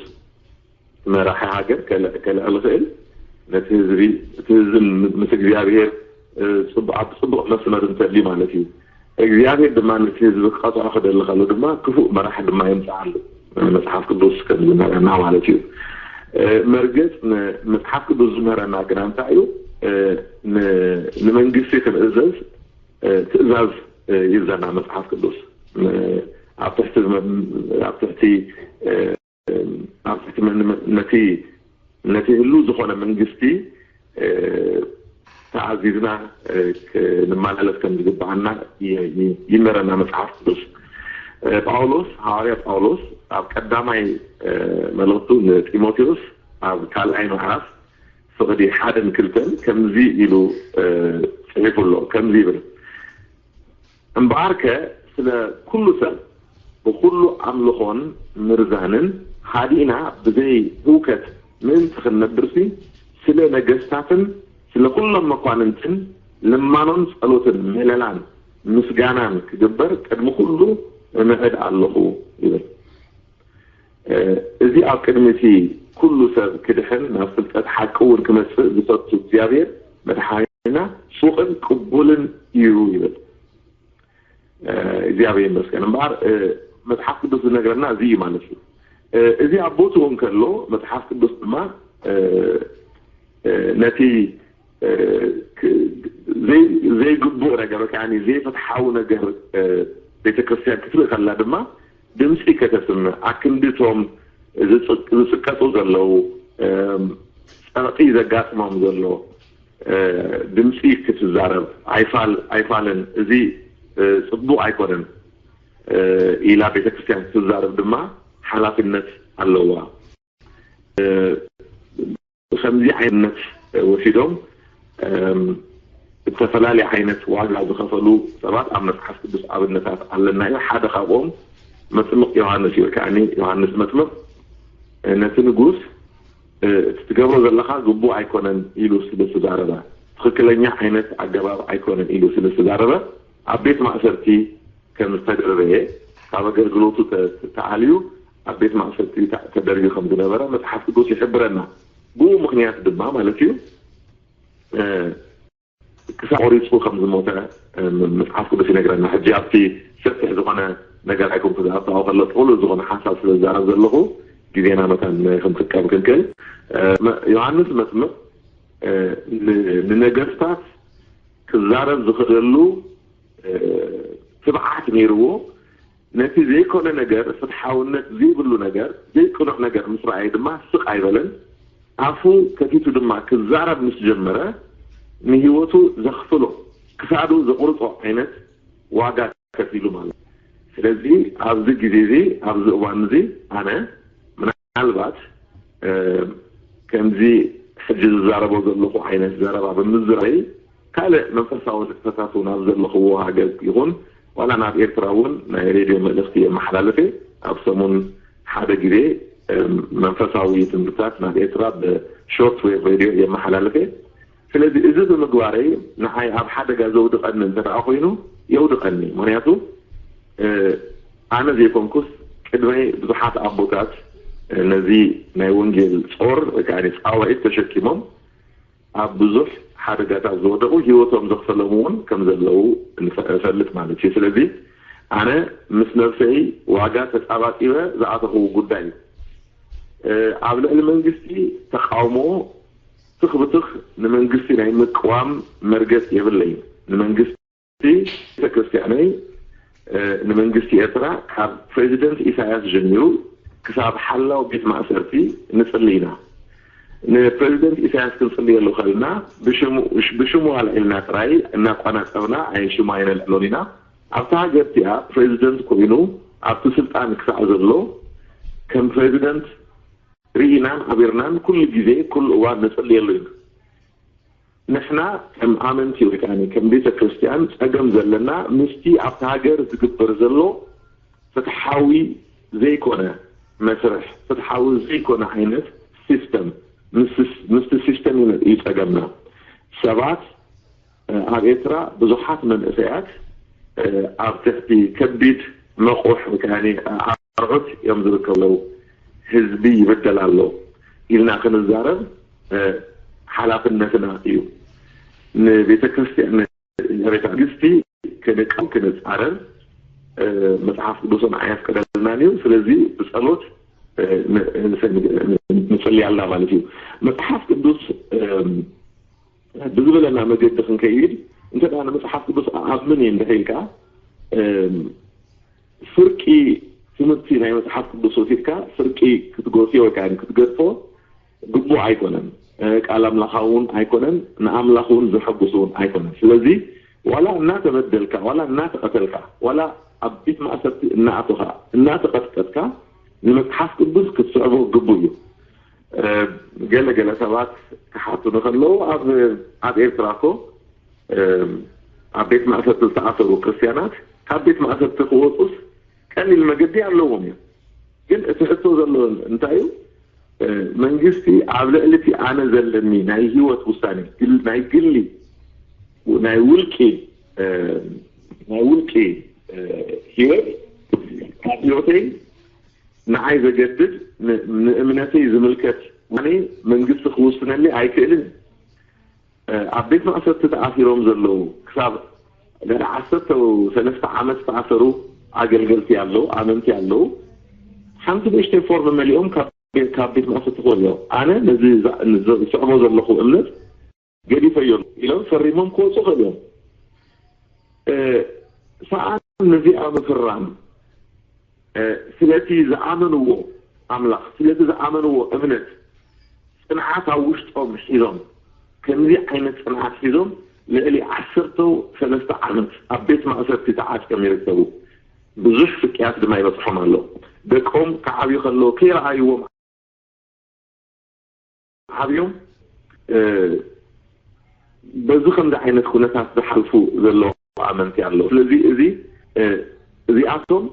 መራሒ ሃገር ከልዕል ይኽእል፣ ነቲ ህዝቢ እቲ ህዝቢ ምስ እግዚኣብሔር ኣብ ፅቡቕ መስመር እንተልዩ ማለት እዩ። እግዚኣብሔር ድማ ነቲ ህዝቢ ክቐፅዖ ክደሊ ከሎ ድማ ክፉእ መራሒ ድማ የምፅኣሉ መፅሓፍ ቅዱስ ከም ዝምህረና ማለት እዩ። መርገፅ መፅሓፍ ቅዱስ ዝምህረና ግና እንታይ እዩ? ንመንግስቲ ክንእዘዝ ትእዛዝ ይዘና መፅሓፍ ቅዱስ ኣብ ትሕቲ ኣብ ትሕቲ ኣብ ትሕቲ ነቲ ነቲ ህሉ ዝኾነ መንግስቲ ተኣዚዝና ክንመላለስ ከም ዝግባኣና ይመረና መፅሓፍ ቅዱስ። ጳውሎስ፣ ሃዋርያ ጳውሎስ ኣብ ቀዳማይ መልእኽቱ ንጢሞቴዎስ ኣብ ካልኣይ ምዕራፍ ፍቕዲ ሓደን ክልተን ከምዚ ኢሉ ፅሒፉ ኣሎ። ከምዚ ይብል፣ እምበኣርከ ስለ ኩሉ ሰብ ብኹሉ ኣምልኾን ምርዛንን ሃዲእና ብዘይ ህውከት ምእንቲ ክንነብርሲ፣ ስለ ነገስታትን ስለ ኩሎም መኳንንትን ልማኖን ጸሎትን ምህለላን ምስጋናን ክግበር ቅድሚ ኩሉ እምዕድ ኣለኹ ይብል። እዚ ኣብ ቅድሚ እቲ ኩሉ ሰብ ክድሕን ናብ ፍልጠት ሓቂ እውን ክመጽእ ዝፈቱ እግዚኣብሔር መድሓኒና ጽቡቕን ቅቡልን እዩ ይብል። እግዚኣብሔር ይመስገን። እምበኣር መጽሓፍ ቅዱስ ዝነግረና እዚ እዩ ማለት እዩ። እዚ ኣብ ቦትኡ እንከሎ መጽሓፍ ቅዱስ ድማ ነቲ ዘይግቡእ ነገር ወይ ከዓ ዘይፍትሓዊ ነገር ቤተክርስትያን ክትርኢ ከላ ድማ ድምፂ ከተስምዕ ኣክንዲ እቶም ዝፅቀጡ ዘለዉ ጸቕጢ ዘጋጥሞም ዘሎ ድምፂ ክትዛረብ ኣይፋልን እዚ ፅቡቅ ኣይኮነን ኢላ ቤተክርስትያን ክትዛረብ ድማ ሓላፍነት ኣለዋ። ከምዚ ዓይነት ወሲዶም ዝተፈላለየ ዓይነት ዋጋ ዝኸፈሉ ሰባት ኣብ መፅሓፍ ቅዱስ ኣብነታት ኣለና እዩ። ሓደ ካብኦም መጥምቕ ዮሃንስ እዩ። ከዓ ዮሃንስ መጥምቕ ነቲ ንጉስ እቲ ትገብሮ ዘለኻ ግቡእ ኣይኮነን ኢሉ ስለ ዝተዛረበ፣ ትኽክለኛ ዓይነት ኣገባብ ኣይኮነን ኢሉ ስለ ዝተዛረበ ኣብ ቤት ማእሰርቲ ከም ዝተደርበየ፣ ካብ ኣገልግሎቱ ተኣልዩ ኣብ ቤት ማእሰርቲ ተደርዩ ከም ዝነበረ መፅሓፍ ቅዱስ ይሕብረና። ብኡ ምክንያት ድማ ማለት እዩ ክሳብ ቆሪፁ ከም ዝሞተ መፅሓፍ ቅዱስ ይነግረና። ሕጂ ኣብቲ ሰፊሕ ዝኾነ ነገር ኣይኮንኩ ዝኣተዋ ከሎ ጥቕሉል ዝኾነ ሓሳብ ስለ ዝዛረብ ዘለኹ ግዜና መታን ክንጥቀም ክንክእል። ዮሃንስ መጥምቕ ንነገስታት ክዛረብ ዝኽእለሉ ትብዓት ነይርዎ። ነቲ ዘይኮነ ነገር፣ ፍትሓውነት ዘይብሉ ነገር፣ ዘይቅኑዕ ነገር ምስ ረኣየ ድማ ስቕ ኣይበለን። ኣፉ ከፊቱ ድማ ክዛረብ ምስ ጀመረ ንህይወቱ ዘኽፍሎ፣ ክሳዱ ዘቑርጾ ዓይነት ዋጋ ከፊሉ ማለት እዩ። ስለዚ ኣብዚ ግዜ እዚ ኣብዚ እዋን እዚ ኣነ ምናልባት ከምዚ ሕጂ ዝዛረቦ ዘለኹ ዓይነት ዘረባ ብምዝራይ ካልእ መንፈሳዊ ንጥፈታት እውን ኣብ ዘለኽዎ ሃገር ይኹን ዋላ ናብ ኤርትራ እውን ናይ ሬድዮ መልእኽቲ የመሓላልፍ እየ። ኣብ ሰሙን ሓደ ግዜ መንፈሳዊ ትምህርታት ናብ ኤርትራ ብሾርት ዌቭ ሬድዮ የመሓላልፍ እየ። ስለዚ እዚ ብምግባረይ ንዓይ ኣብ ሓደጋ ዘውድቐኒ እንተ ደኣ ኮይኑ የውድቐኒ። ምኽንያቱ ኣነ ዘይኮንኩስ ቅድመይ ብዙሓት ኣቦታት ነዚ ናይ ወንጌል ጾር ወይ ከዓ ጻውዒት ተሸኪሞም ኣብ ብዙሕ ሓደጋታት ዝወደቑ ህይወቶም ዘኽፈሎም እውን ከም ዘለዉ እፈልጥ ማለት እዩ። ስለዚ ኣነ ምስ ነብሰይ ዋጋ ተጻባጢበ ዝኣተኽዎ ጉዳይ እዩ። ኣብ ልዕሊ መንግስቲ ተቃውሞ ትኽ ብትኽ ንመንግስቲ ናይ ምቅዋም መርገጽ የብለይን። ንመንግስቲ ቤተክርስትያነይ ንመንግስቲ ኤርትራ ካብ ፕሬዚደንት ኢሳያስ ጀሚሩ ክሳብ ሓላው ቤት ማእሰርቲ ንጽሊ ኢና። ንፕሬዚደንት ኢሳያስ ክንጽልየሉ ከልና ብሽሙ ዋላ ኢልና ጥራይ እናቋናጸብና ኣይ ሽሙ ኣይነልዕሎን ኢና። ኣብታ ሃገር እቲኣ ፕሬዚደንት ኮይኑ ኣብቲ ስልጣን ክሳዕ ዘሎ ከም ፕሬዚደንት ርኢናን ኣቢርናን ኩሉ ግዜ ኩሉ እዋን ንጽልየሉ ኢና። ንሕና ከም ኣመንቲ ወይ ከዓ ከም ቤተ ክርስቲያን ጸገም ዘለና ምስቲ ኣብቲ ሃገር ዝግበር ዘሎ ፍትሓዊ ዘይኮነ መስርሕ፣ ፍትሓዊ ዘይኮነ ዓይነት ሲስተም፣ ምስቲ ሲስተም እዩ ጸገምና። ሰባት ኣብ ኤርትራ ብዙሓት መንእሰያት ኣብ ትሕቲ ከቢድ መቑሕ ወይ ከዓ ኣርዑት እዮም ዝርከቡ። ህዝቢ ይበደል ኣሎ ኢልና ክንዛረብ ሓላፍነትና እዩ። ንቤተ ክርስቲያን ንቤተ መንግስቲ ክንቃወም ክንፃረር መፅሓፍ ቅዱስን ኣየፍቅደልናን እዩ። ስለዚ ብፀሎት ንፅልያልና ማለት እዩ። መፅሓፍ ቅዱስ ብዝበለና መገዲ ክንከይድ እንተ ንመፅሓፍ ቅዱስ ኣምን እየ እንድሕር ኢልካ ፍርቂ ትምህርቲ ናይ መፅሓፍ ቅዱስ ወሲድካ ፍርቂ ክትጎስዮ ወይ ከዓ ክትገድፎ ግቡእ ኣይኮነን። ቃል ኣምላኻ እውን ኣይኮነን፣ ንኣምላኽ እውን ዘሐጉስ እውን ኣይኮነን። ስለዚ ዋላ እናተበደልካ ዋላ እናተቐተልካ ዋላ ኣብ ቤት ማእሰርቲ እናኣቶኻ እናተቐጥቀጥካ ንመፅሓፍ ቅዱስ ክትስዕቦ ግቡእ እዩ። ገለ ገለ ሰባት ክሓቱኒ ከለዉ ኣብ ኤርትራ እኮ ኣብ ቤት ማእሰርቲ ዝተኣሰሩ ክርስትያናት ካብ ቤት ማእሰርቲ ክወፁስ ቀሊል መገዲ ኣለዎም እዩ። ግን እቲ ሕቶ ዘሎ እንታይ እዩ? መንግስቲ ኣብ ልዕሊ እቲ ኣነ ዘለኒ ናይ ህይወት ውሳኔ ናይ ግሊ ናይ ውልቂ ናይ ውልቂ ህይወት ካብ ህይወተይ ንዓይ ዘገድድ፣ ንእምነተይ ዝምልከት ውሳኔ መንግስቲ ክውስነለይ ኣይክእልን። ኣብ ቤት ማእሰርቲ ተኣሲሮም ዘለዉ ክሳብ ልዕሊ ዓሰርተ ሰለስተ ዓመት ዝተኣሰሩ ኣገልገልቲ ኣለዉ፣ ኣመንቲ ኣለዉ። ሓንቲ ንእሽተይ ፎርም መሊኦም ካብ ቤት ማእሰርቲ ክወፅኦም። ኣነ ነዚ ዝስዕቦ ዘለኹ እምነት ገዲፈዮ ኢሎም ፈሪሞም ክወፁ ክእል እዮም። ሰኣን ነዚኣ ምፍራም ስለቲ ዝኣመንዎ ኣምላኽ፣ ስለቲ ዝኣመንዎ እምነት ጽንዓት ኣብ ውሽጦም ሒዞም፣ ከምዚ ዓይነት ጽንዓት ሒዞም ልዕሊ ዓሰርተ ሰለስተ ዓመት ኣብ ቤት ማእሰርቲ ተዓጽዮም ይርከቡ። ብዙሕ ስቅያት ድማ ይበጽሖም ኣሎ። ደቆም ክዓብዩ ከለዉ ከይረኣይዎም ዓብዮም በዚ ከምዚ ዓይነት ኩነታት ዝሓልፉ ዘለዉ ኣመንቲ ኣለዉ። ስለዚ እዚ እዚኣቶም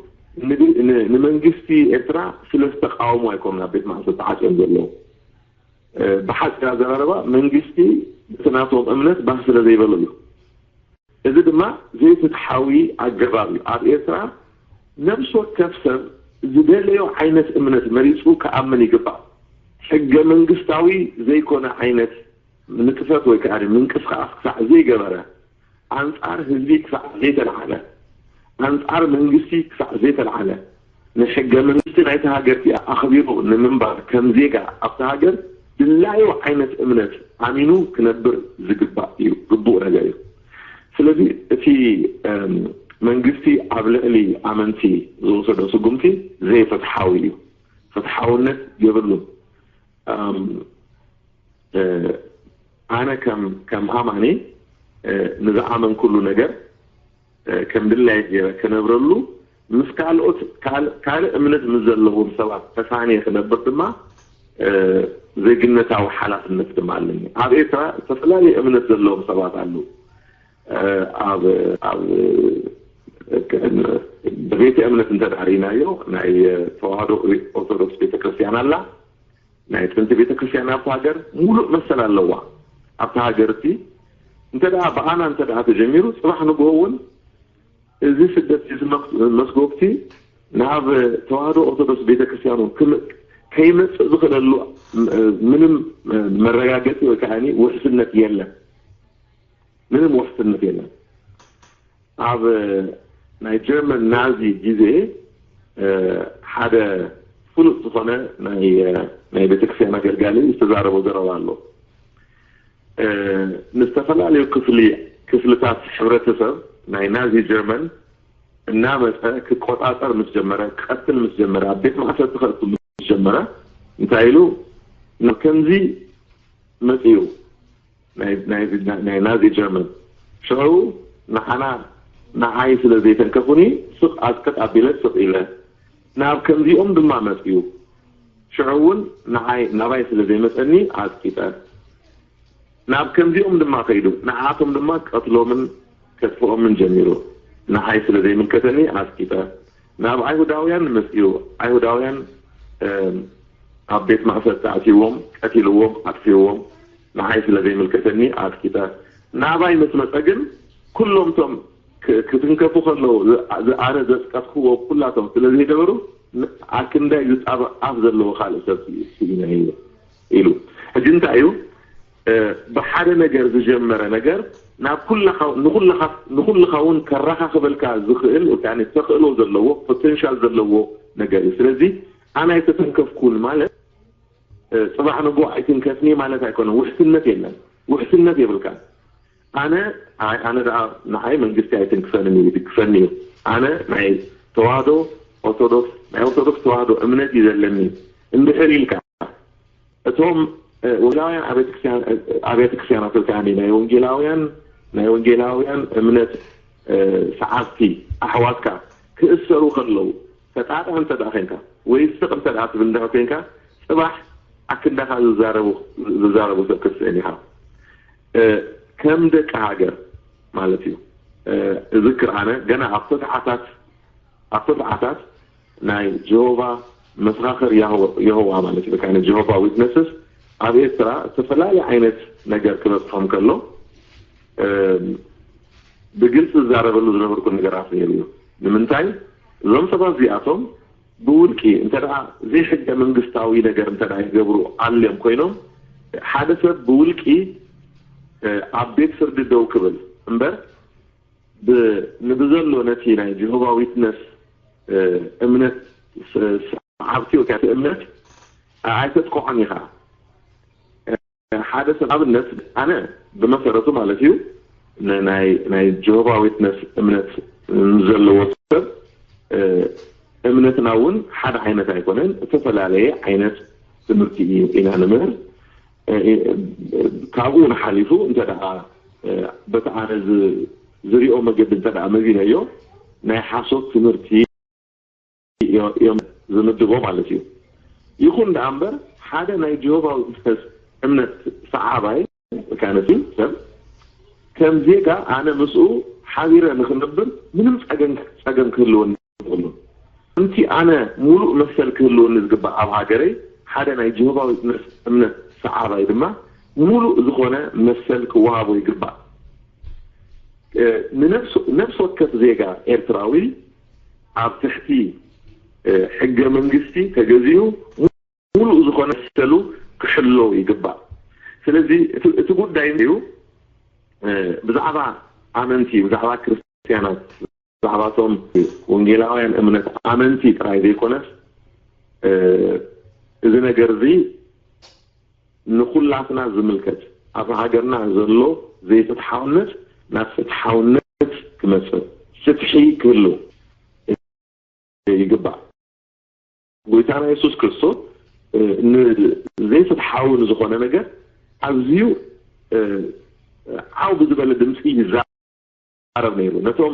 ንመንግስቲ ኤርትራ ስለ ዝተቃወሙ ኣይኮኑን ኣብ ቤት ማእሰርቲ ተዓፅዮም ዘለዉ። ብሓፂር ኣዘራርባ መንግስቲ እቲ ናቶም እምነት ባህ ስለ ዘይበሎ እዩ። እዚ ድማ ዘይፍትሓዊ ኣገባብ እዩ። ኣብ ኤርትራ ነብሲ ወከፍ ሰብ ዝደለዮ ዓይነት እምነት መሪፁ ክኣምን ይግባእ። ሕገ መንግስታዊ ዘይኮነ ዓይነት ንጥፈት ወይ ከዓ ምንቅስቃስ ክሳዕ ዘይገበረ፣ ኣንጻር ህዝቢ ክሳዕ ዘይተላዕለ፣ ኣንጻር መንግስቲ ክሳዕ ዘይተላዕለ፣ ንሕገ መንግስቲ ናይቲ ሃገር እቲኣ ኣኽቢሩ ንምንባር ከም ዜጋ ኣብቲ ሃገር ድላዩ ዓይነት እምነት ኣሚኑ ክነብር ዝግባእ እዩ፣ ግቡእ ነገር እዩ። ስለዚ እቲ መንግስቲ ኣብ ልዕሊ ኣመንቲ ዝወሰዶ ስጉምቲ ዘይፍትሓዊ እዩ። ፍትሓውነት የብሉን። ኣነ ከም ኣማኒ ንዝኣመንኩሉ ነገር ከም ድላየ ገይረ ክነብረሉ፣ ምስ ካልኦት ካልእ እምነት ምስ ዘለዎም ሰባት ተሳንየ ክነብር ድማ ዜግነታዊ ሓላፍነት ድማ ኣለኒ። ኣብ ኤርትራ ዝተፈላለየ እምነት ዘለዎም ሰባት ኣለዉ። ኣብ ኣብ ቤተ እምነት እንተ ርኢናዮ፣ ናይ ተዋህዶ ኦርቶዶክስ ቤተክርስትያን ኣላ። ናይ ጥንቲ ቤተክርስትያን ኣብቲ ሃገር ሙሉእ መሰል ኣለዋ። ኣብቲ ሃገር እቲ እንተ ደኣ ብኣና እንተ ደኣ ተጀሚሩ፣ ጽባሕ ንግሆ እውን እዚ ስደት እዚ መስጎግቲ ናብ ተዋህዶ ኦርቶዶክስ ቤተክርስትያኑ ከይመጽእ ዝኽእለሉ ምንም መረጋገጺ ወይ ከዓ ውሕስነት የለን። ምንም ውሕስነት የለን። ኣብ ናይ ጀርመን ናዚ ግዜ ሓደ ፍሉጥ ዝኾነ ናይ ቤተክርስትያን ኣገልጋሊ ዝተዛረቦ ዘረባ ኣሎ። ንዝተፈላለዩ ክፍሊ ክፍልታት ሕብረተሰብ ናይ ናዚ ጀርመን እናመፀ ክቆፃፀር ምስ ጀመረ፣ ክቀትል ምስ ጀመረ፣ ኣብ ቤት ማእሰርቲ ከእቱ ምስ ጀመረ እንታይ ኢሉ ናብ ከምዚ መፅዩ። ናይ ናዚ ጀርመን ሽዑ ንዓና ንዓይ ስለ ዘይተንከፉኒ ስቕ ኣዝቀጥ ኣቢለ ስቕ ኢለ ናብ ከምዚኦም ድማ መፅዩ። ሽዑ እውን ንዓይ ናባይ ስለ ዘይመፀኒ ኣዝቂጠ ናብ ከምዚኦም ድማ ከይዱ ንዓኣቶም ድማ ቀትሎምን ከጥፍኦምን ጀሚሩ። ንዓይ ስለ ዘይምልከተኒ ኣዝቂጠ ናብ ኣይሁዳውያን መፅዩ። ኣይሁዳውያን ኣብ ቤት ማእሰርቲ ኣእትይዎም፣ ቀቲልዎም፣ ኣጥፊእዎም። ንዓይ ስለ ዘይምልከተኒ ኣጥቂጠ ናባይ ምስ መፀ ግን ኩሎም ቶም ክትንከፉ ከለዉ ኣነ ዘጥቀጥክዎ ኩላቶም ስለ ዘይገበሩ ኣክንዳይ ዝጣበቕ ኣፍ ዘለዎ ካልእ ሰብ ስኢነ ኢሉ። ሕጂ እንታይ እዩ ብሓደ ነገር ዝጀመረ ነገር ናብ ንኩልኻ እውን ከራኻኽበልካ ዝኽእል ወይ ከዓ ተኽእሎ ዘለዎ ፖቴንሻል ዘለዎ ነገር እዩ። ስለዚ ኣነ ኣይተተንከፍኩን ማለት ፅባሕ ንጎ ኣይትንከፍኒ ማለት ኣይኮነን። ውሕስነት የለን፣ ውሕስነት የብልካን። ኣነ ኣነ ደኣ ንዓይ መንግስቲ ኣይትንክፈንን እዩ፣ ይድግፈኒ እዩ። ኣነ ናይ ተዋህዶ ኦርቶዶክስ ናይ ኦርቶዶክስ ተዋህዶ እምነት እዩ ዘለኒ እንድሕር ኢልካ እቶም ወንጌላውያን ኣብያተ ክርስቲያናት ወይ ከዓ ናይ ወንጌላውያን ናይ ወንጌላውያን እምነት ሰዓብቲ ኣሕዋትካ ክእሰሩ ከለዉ ተጣጣ እንተ ደኣ ኮይንካ ወይ ስቕ እንተ ደኣ ትብል እንድሕር ኮይንካ ፅባሕ ኣክንዳኻ ዝዛረቡ ዝዛረቡ ሰብ ክትስእን ኢኻ። ከም ደቂ ሃገር ማለት እዩ። እዝክር ኣነ ገና ኣብ ተስዓታት ኣብ ተስዓታት ናይ ጀሆቫ መሰኻኽር የሆዋ ማለት እዩ። ጀሆቫ ዊትነስስ ኣብ ኤርትራ ዝተፈላለየ ዓይነት ነገር ክበፅሖም ከሎ ብግልፂ ዝዛረበሉ ዝነበርኩ ነገራት ነይሩ እዩ። ንምንታይ እዞም ሰባት እዚኣቶም ብውልቂ እንተ ደኣ ዘይሕገ መንግስታዊ ነገር እንተ ደኣ ይገብሩ ኣልዮም ኮይኖም፣ ሓደ ሰብ ብውልቂ ኣብ ቤት ፍርዲ ደው ክብል እምበር፣ ንብዘሎ ነቲ ናይ ጀሆቫ ዊትነስ እምነት ሰዓብቲ ወካቲ እምነት ኣይተጥቅዖን ኢኻ። ሓደ ሰብ ኣብነት ኣነ ብመሰረቱ ማለት እዩ ናይ ጀሆቫ ዊትነስ እምነት ዘለዎ ሰብ፣ እምነትና እውን ሓደ ዓይነት ኣይኮነን፣ ዝተፈላለየ ዓይነት ትምህርቲ እዩ ኢና ንምህር። ካብኡ ንሓሊፉ እንተ ደኣ በቲ ኣነ ዝሪኦ መገዲ እንተ ደኣ መዚነዮ ናይ ሓሶት ትምህርቲ እዮም ዝምድቦ ማለት እዩ። ይኹን ደኣ እምበር ሓደ ናይ ጀሆቫ ዊትነስ እምነት ሰዓባይ ካነሲ ሰብ ከም ዜጋ ኣነ ምስኡ ሓቢረ ንክነብር ምንም ጸገም ክህልወኒ ይኽእሉ። ከምቲ ኣነ ሙሉእ መሰል ክህልወኒ ዝግባእ ኣብ ሃገረይ ሓደ ናይ ጀሆቫ ዊትነስ እምነት ሰዓባይ ድማ ሙሉእ ዝኾነ መሰል ክወሃቦ ይግባእ። ንነፍሲ ወከፍ ዜጋ ኤርትራዊ ኣብ ትሕቲ ሕገ መንግስቲ ተገዚኡ ሙሉእ ዝኾነ መሰሉ ክሕሎ ይግባእ። ስለዚ እቲ ጉዳይ እዩ ብዛዕባ ኣመንቲ፣ ብዛዕባ ክርስትያናት፣ ብዛዕባቶም ወንጌላውያን እምነት ኣመንቲ ጥራይ ዘይኮነስ እዚ ነገር እዚ ንኹላትና ዝምልከት ኣብ ሃገርና ዘሎ ዘይፍትሓውነት ናብ ፍትሓውነት ክመፅእ ፍትሒ ክህሉ ይግባእ። ጎይታና የሱስ ክርስቶስ ንዘይፍትሓዊ ንዝኾነ ነገር ኣዝዩ ዓው ብዝበለ ድምፂ ይዛ ይዛረብ ነይሩ። ነቶም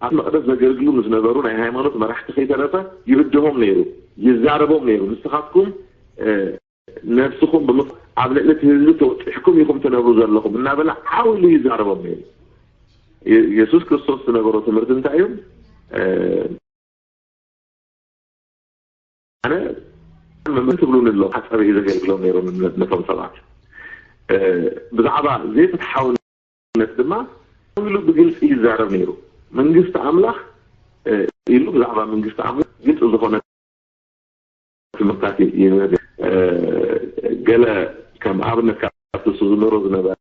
ኣብ መቕደስ ዘገልግሉ ንዝነበሩ ናይ ሃይማኖት መራሕቲ ከይተረፈ ይብድሆም ነይሩ፣ ይዛረቦም ነይሩ። ንስኻትኩም ነብስኹም ብምፍ ኣብ ልዕሊ እቲ ህዝቢ ተወጢሕኩም ኢኹም ትነብሩ ዘለኹም እናበለ ዓው ኢሉ ይዛረቦም ነይሩ። የሱስ ክርስቶስ ዝነበሮ ትምህርቲ እንታይ እዩ? ኣነ መምህር ትብሉኒ ኣሎ ሓሳበይ ዘገልግሎም ነይሮም ነቶም ሰባት ብዛዕባ ዘይፍትሓውነት ድማ ኢሉ ብግልፂ ይዛረብ ነይሩ። መንግስቲ ኣምላኽ ኢሉ ብዛዕባ መንግስቲ ኣምላኽ ግልፂ ዝኾነ ትምህርታት ይህብ። ገለ ከም ኣብነት ካብቲ ዝምህሮ ዝነበረ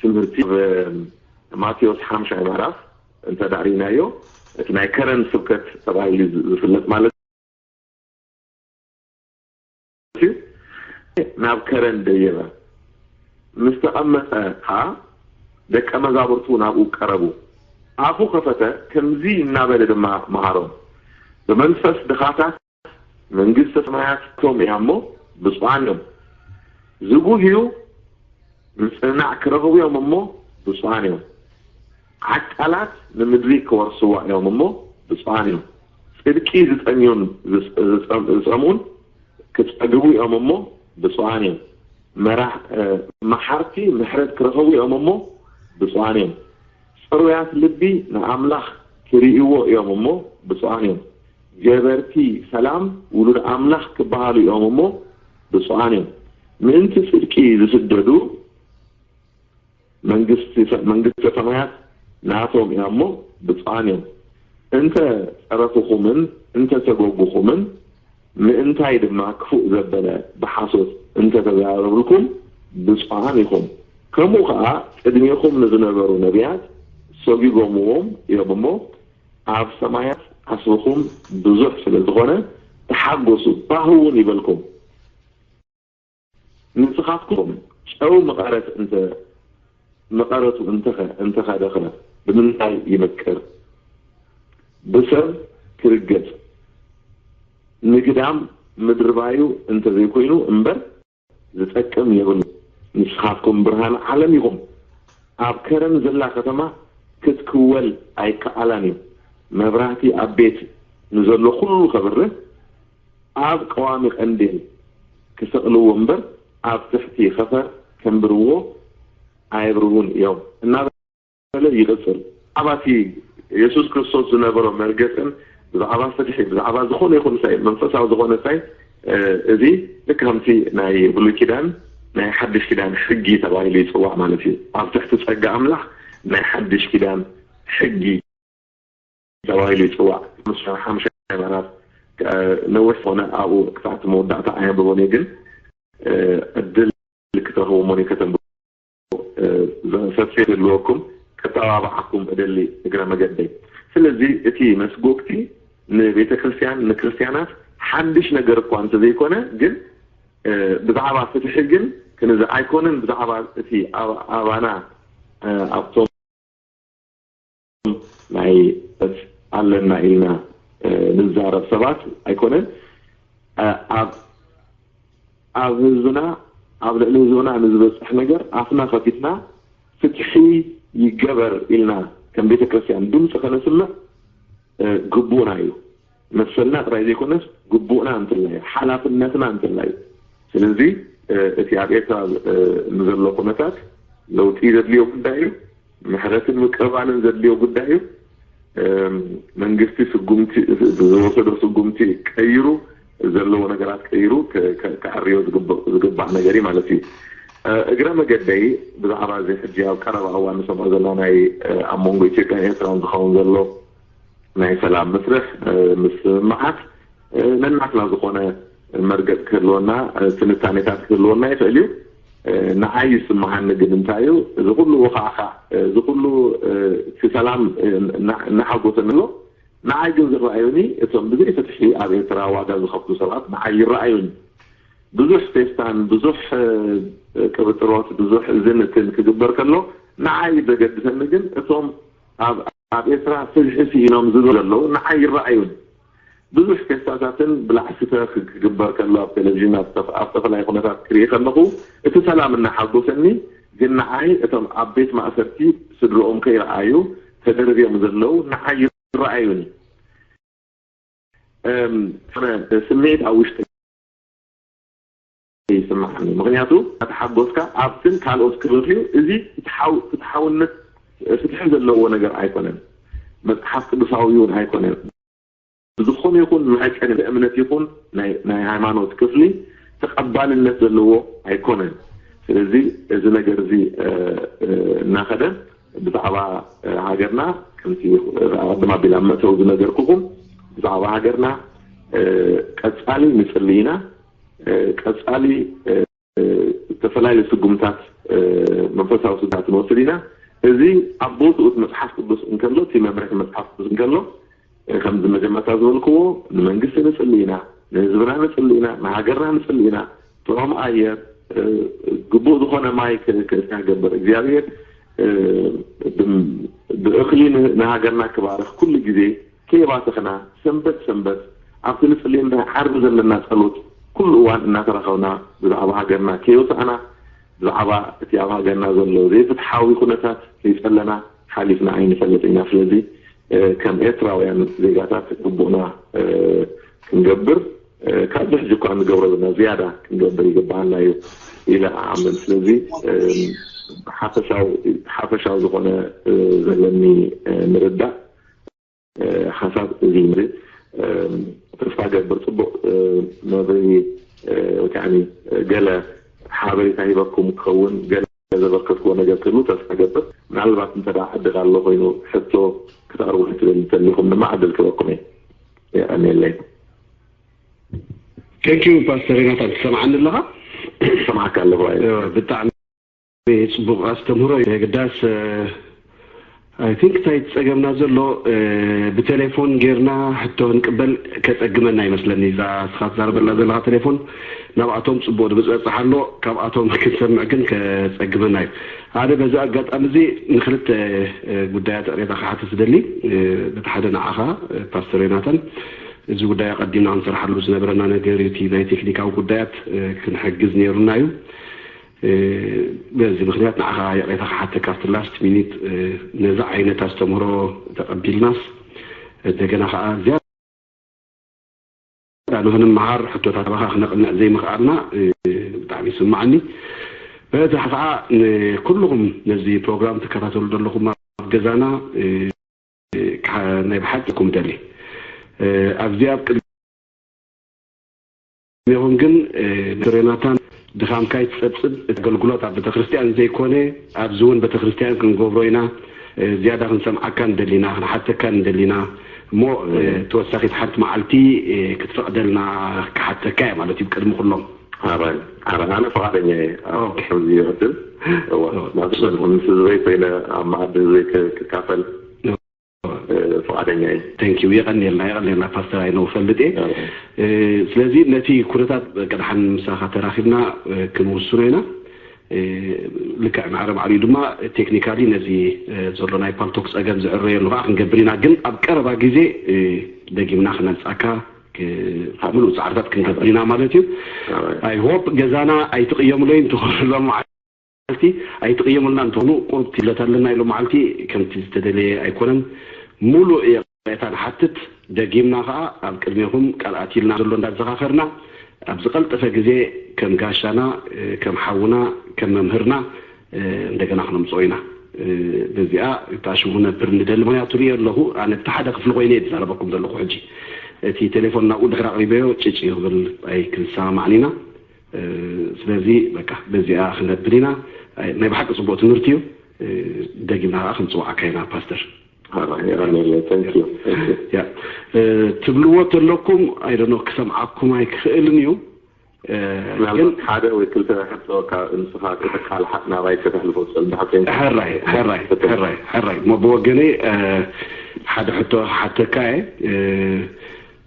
ትምህርቲ ማቴዎስ ሓምሻይ ምዕራፍ እንተ ዳእ ርኢናዮ እቲ ናይ ከረን ስብከት ተባሂሉ ዝፍለጥ ማለት እዩ። ናብ ከረን ደየበ። ምስ ተቐመጠ ኸዓ ደቀ መዛሙርቱ ናብኡ ቀረቡ። ኣፉ ከፈተ፣ ከምዚ እናበለ ድማ መሃሮም፣ ብመንፈስ ድኻታት መንግስተ ሰማያት እቶም እያ እሞ ብፁዓን እዮም። ዝጉህዩ ምጽንናዕ ክረኽቡ እዮም እሞ ብፁዓን እዮም። ዓቃላት ንምድሪ ክወርስዋ እዮም እሞ ብፁዓን እዮም። ጽድቂ ዝጠምዩን ዝጸምኡን ክጸግቡ እዮም እሞ ብፁዓን እዮም። መሓርቲ ምሕረት ክረኽቡ እዮም እሞ ብፁዓን እዮም። ጽሩያት ልቢ ንኣምላኽ ክርእይዎ እዮም እሞ ብፁዓን እዮም። ገበርቲ ሰላም ውሉድ ኣምላኽ ክበሃሉ እዮም እሞ ብፁዓን እዮም። ምእንቲ ጽድቂ ዝስደዱ መንግስተ ሰማያት ናቶም እያ እሞ ብፁዓን እዮም። እንተ ጸረፉኹምን እንተ ተጎጉኹምን ምእንታይ ድማ ክፉእ ዘበለ ብሓሶት እንተ ተዛረብልኩም ብፁዓን ኢኹም። ከምኡ ኸኣ ቅድሜኹም ንዝነበሩ ነቢያት ሰጒጎምዎም እዮም እሞ ኣብ ሰማያት ዓስብኹም ብዙሕ ስለ ዝኾነ ተሓጎሱ፣ ባህውን ይበልኩም። ንስኻትኩም ጨው መቐረት እንተ መቐረቱ እንተኸ እንተኸደኸ ብምንታይ ይምቅር? ብሰብ ክርገጽ ንግዳም ምድርባዩ እንተዘይኮይኑ እምበር ዝጠቅም የብሉ። ንስኻትኩም ብርሃን ዓለም ኢኹም። ኣብ ከረን ዘላ ከተማ ክትክወል ኣይከኣላን እዩ። መብራህቲ ኣብ ቤት ንዘሎ ኩሉ ከብርህ ኣብ ቀዋሚ ቀንዴል ክሰቕልዎ እምበር ኣብ ትሕቲ ኸፈር ከንብርዎ ኣየብርሁን እዮም እናበለ ይቕጽል። ብዛዕባ እቲ የሱስ ክርስቶስ ዝነበሮ መርገጽን ብዛዕባ ፍትሒ ብዛዕባ ዝኾነ ይኹን ሳይ መንፈሳዊ ዝኾነ ሳይ እዚ ልክ ከምቲ ናይ ብሉይ ኪዳን ናይ ሓድሽ ኪዳን ሕጊ ተባሂሉ ይጽዋዕ ማለት እዩ። ኣብ ትሕቲ ጸጋ ኣምላኽ ናይ ሓድሽ ኪዳን ሕጊ ተባሂሉ ይጽዋዕ። ምስ ሓሙሽተ ምዕራፍ ነዊሕ ዝኾነ ኣብኡ ክሳዕ እቲ መወዳእታ ኣየንብቦን እየ፣ ግን ዕድል ክትረኽቡ እሞ ከተንብቡ ሰፊሕ ዘለወኩም ከተባብዓኩም እደሊ እግረ መገደይ። ስለዚ እቲ መስጎግቲ ንቤተ ክርስቲያን ንክርስቲያናት ሓድሽ ነገር እኳ እንተዘይኮነ፣ ግን ብዛዕባ ፍትሒ ግን ክንዚ ኣይኮነን። ብዛዕባ እቲ ኣባና ኣብቶም ናይ ኣለና ኢልና ንዛረብ ሰባት ኣይኮነን። ኣብ ኣብ ህዝብና ኣብ ልዕሊ ህዝብና ንዝበፅሕ ነገር ኣፍና ከፊትና ፍትሒ ይገበር ኢልና ከም ቤተ ክርስቲያን ድምፂ ከነስምዕ ግቡእና እዩ። መሰልና ጥራይ ዘይኮነስ ግቡእና እንተላይ ሓላፍነትና እንተላይ። ስለዚ እቲ ኣብ ኤርትራ ንዘሎ ኩነታት ለውጢ ዘድልዮ ጉዳይ እዩ። ምሕረትን ምቅባልን ዘድልዮ ጉዳይ እዩ። መንግስቲ ስጉምቲ ዝወሰዶ ስጉምቲ ቀይሩ ዘለዎ ነገራት ቀይሩ ክዕርዮ ዝግባእ ነገር እዩ ማለት እዩ። እግረ መገደይ ብዛዕባ እዚ ሕጂ ኣብ ቀረባ እዋን ንሰምዖ ዘለና ናይ ኣብ መንጎ ኢትዮጵያን ኤርትራን ዝኸውን ዘሎ ናይ ሰላም መስርሕ ምስምማዓት ነናትና ዝኾነ መርገጽ ክህልወና ትንታኔታት ክህልወና ይኽእል እዩ። ንዓይ ይስምዓኒ ግን እንታይ እዩ፣ እዚ ኩሉ ወኻዕኻዕ፣ እዚ ኩሉ እቲ ሰላም እናሓጎሰ ንሎ፣ ንዓይ ግን ዝረኣዩኒ እቶም ብዘይ ፍትሒ ኣብ ኤርትራ ዋጋ ዝኸፍሉ ሰባት ንዓይ ይረኣዩኒ። ብዙሕ ፌስታን ብዙሕ ቅብጥሮት ብዙሕ እዝን እትን ክግበር ከሎ ንዓይ ዘገድሰኒ ግን እቶም ኣብ ኣብ ኤርትራ ፍትሒ ስኢኖም ዝብሉ ዘለዉ ንዓይ ይረኣዩኒ። ብዙሕ ፌስታታትን ብላዕ ስተ ክግበር ከሎ ኣብ ቴሌቪዥን ኣብ ዝተፈላለዩ ኩነታት ክርኢ ከለኹ እቲ ሰላም እናሓጎሰኒ፣ ግን ንዓይ እቶም ኣብ ቤት ማእሰርቲ ስድርኦም ከይረኣዩ ተደርብዮም ዘለዉ ንዓይ ይረኣዩኒ። ስምዒት ኣብ ውሽጢ ይስምዓኒ። ምኽንያቱ እናተሓጎስካ ኣብትን ካልኦት ክበኽዩ፣ እዚ ፍትሓውነት ፍትሒ ዘለዎ ነገር ኣይኮነን፣ መፅሓፍ ቅዱሳዊ እውን ኣይኮነን። ብዝኾነ ይኹን መዐቀኒ እምነት ይኹን ናይ ሃይማኖት ክፍሊ ተቐባልነት ዘለዎ ኣይኮነን። ስለዚ እዚ ነገር እዚ እናኸደ ብዛዕባ ሃገርና ከምቲ ኣቐድም ኣቢላ መእተዊ ዝነገርኩኹም ብዛዕባ ሃገርና ቀፃሊ ንፅሊ ኢና። ቀፃሊ ዝተፈላለዩ ስጉምታት መንፈሳዊ ስጉምታት ንወስድ ኢና። እዚ ኣብ ቦትኡ እቲ መፅሓፍ ቅዱስ እንከሎ እቲ መምርሒ መፅሓፍ ቅዱስ እንከሎ ከምዚ መጀመርታ ዝበልክዎ ንመንግስቲ ንፅሊ ኢና፣ ንህዝብና ንፅሊ ኢና፣ ንሃገርና ንፅሊ ኢና። ጥዑም ኣየር፣ ግቡእ ዝኾነ ማይ ክገብር እግዚኣብሔር ብእኽሊ ንሃገርና ክባርኽ ኩሉ ግዜ ከየባተኽና ሰንበት ሰንበት ኣብቲ ንፅሊ እንዳ ዓርቢ ዘለና ፀሎት ኩሉ እዋን እናተራኸብና ብዛዕባ ሃገርና ከየውፃእና ብዛዕባ እቲ ኣብ ሃገርና ዘሎ ዘይፍትሓዊ ኩነታት ከይፀለና ሓሊፍና ኣይንፈልጥ ኢና። ስለዚ ከም ኤርትራውያን ዜጋታት ግቡእና ክንገብር ካብዚ ሕጂ እኳ ንገብሮ ዘለና ዝያዳ ክንገብር ይግባኣና እዩ ኢለ ኣኣምን። ስለዚ ሓፈሻዊ ዝኾነ ዘለኒ ምርዳእ ሓሳብ እዚ ምሪ ተስፋ ገብር ፅቡቅ መብሪ ወይ ከዓ ገለ ሓበሬታ ሂበኩም ክኸውን ገለ ዘበርከትክዎ ነገር ክህሉ ተስፋ ገብር። ምናልባት እንተ ዕድል ኣሎ ኮይኑ ሕቶ ክትቀርቡ ትደሊ ተሊኹም ድማ ዕድል ክበኩም እየ። የቀንየለይ። ቴንኪዩ ፓስተር ዮናታን፣ ትሰምዓኒ ኣለኻ? ሰማዕካ ኣለኹ። ብጣዕሚ ጽቡቕ ኣስተምህሮ እዩ። የግዳስ ኣይ ቲንክ እንታይ ጸገምና ዘሎ ብቴሌፎን ጌርና ሕቶ ክንቅበል ከጸግመና ይመስለኒ። እዛ እስኻ ትዛረበላ ዘለኻ ቴሌፎን ናብኣቶም ጽቡቕ ድምፂ በጽሕ ኣሎ፣ ካብኣቶም ክንሰምዕ ግን ከጸግመና እዩ። ኣነ በዚ ኣጋጣሚ እዚ ንክልተ ጉዳያት ዕሬታ ክሓትት ዝደሊ፣ በቲ ሓደ ንዓኻ ፓስተር ዮናታን፣ እዚ ጉዳይ ኣቐዲምና ክንሰርሓሉ ዝነበረና ነገር እዩ። እቲ ናይ ቴክኒካዊ ጉዳያት ክንሕግዝ ነይሩና እዩ። በዚ ምኽንያት ንዓኻ ይቕሬታ ክሓተካ ኣብቲ ላስት ሚኒት ነዚ ዓይነት ኣስተምህሮ ተቐቢልናስ እንደገና ከዓ ዝያዳ ንኽንመሃር ሕቶታት ኣባኻ ክነቕንዕ ዘይምኽኣልና ብጣዕሚ ይስምዓኒ። በተሓሳዓ ንኩልኹም ነዚ ፕሮግራም ትከታተሉ ዘለኹም ኣብ ገዛና ናይ ብሓቂ ኩም ደሊ ኣብዚ ኣብ ቅድሚ ኹም ግን ዶክተር ዮናታን ድኻምካ ይትጸብጽብ። እቲ ኣገልግሎት ኣብ ቤተክርስትያን ዘይኮነ፣ ኣብዚ እውን ቤተክርስትያን ክንገብሮ ኢና። እ፣ ዝያዳ ክንሰምዓካ ንደሊና፣ ክንሓተካ ንደሊና። እሞ፣ እ፣ ተወሳኺት ሓንቲ መዓልቲ፣ እ፣ ክትፈቕደልና ክሓተካ እየ ማለት እዩ፣ ቅድሚ ኩሎም። ሓራይ፣ ሓራይ። ኣነ ፈቓደኛ እየ። ኣብ ኦኬ። ከምዚ ዕድል። እዋ። እዋ። ማለት ምስ ህዝበይ ኮይነ ኣብ መኣዲ ህዝበይ ክ-፣ ክካፈል፣ እ፣ ፈቓደኛ እየ። Thank you። የቐንየልና፣ የቐንየልና ፓስተር፣ ኣይነውፈልጥ እየ። እዋ። እ፣ ስለዚ ነቲ ኩነታት ቀድሓን ምሳኻ ተራኺብና፣ እ፣ ክንውስኖ ኢና። እ፣ ልክዕ ማዕረ ማዕሪኡ ድማ ቴክኒካሊ ነዚ፣ እ፣ ዘሎ ናይ ፓልቶክ ጸገም ዝዕረየሉ ከዓ ክንገብር ኢና። ግን ኣብ ቀረባ ግዜ፣ እ፣ ደጊምና ክነምጻካ ክ-፣ ምሉእ ጻዕርታት ክንገብር ኢና ማለት እዩ። ኣይ። I hope ገዛና ኣይትቕየሙለይ እንትኾኑ ሎም መዓልቲ ኣይትቕየሙልና እንትኾኑ ቁሩብ ትብለት ኣለና ኢሎም መዓልቲ ከምቲ ዝተደለየ ኣይኮነን። ሙሉእ ይቕሬታ ንሓትት። ደጊምና ከዓ ኣብ ቅድሜኹም ቃል ኣትዩልና ዘሎ እንዳዘኻኸርና ኣብ ዝቐልጠፈ ግዜ ከም ጋሻና፣ እ፣ ከም ሓውና፣ ከም መምህርና፣ እ፣ እንደገና ክነምፅኦ ኢና። እ፣ በዚኣ እታ ሽሙ ነብር ንደሊ። ምክንያቱ ርእዮ ኣለኹ፣ ኣነ እቲ ሓደ ክፍሊ ኮይነ እየ ዝዛረበኩም ዘለኹ ሕጂ። እቲ ቴሌፎን ናብኡ ድሕሪ ኣቕሪበዮ ጭጭ ክብል ኣይክንሰማማዕን ኢና። እ፣ ስለዚ በቃ በዚኣ ክነብል ኢና። ኣይ፣ ናይ ብሓቂ ጽቡቕ ትምህርቲ እዩ። እ፣ ደጊምና ከዓ ክንጽውዓካ ኢና ፓስተር። ሓራይ፣ የቐንየለይ። Thank you። Thank you። ያ፣ እ፣ ትብልዎ ተለኩም፣ I don't know፣ ክሰምዓኩም ኣይክኽእልን እዩ። እ፣ ምናልባት ግን ሓደ ወይ ክልተ ሕቶ ካብ ንስኻ ከተቃልሓ ናባይ ከተሕልፎ ትኽእል እንድሕር ኮይንካ። ሕራይ፣ ሕራይ፣ ሕራይ፣ ሕራይ። እሞ ብወገነይ፣ እ፣ ሓደ ሕቶ ክሓተካ እየ። እ፣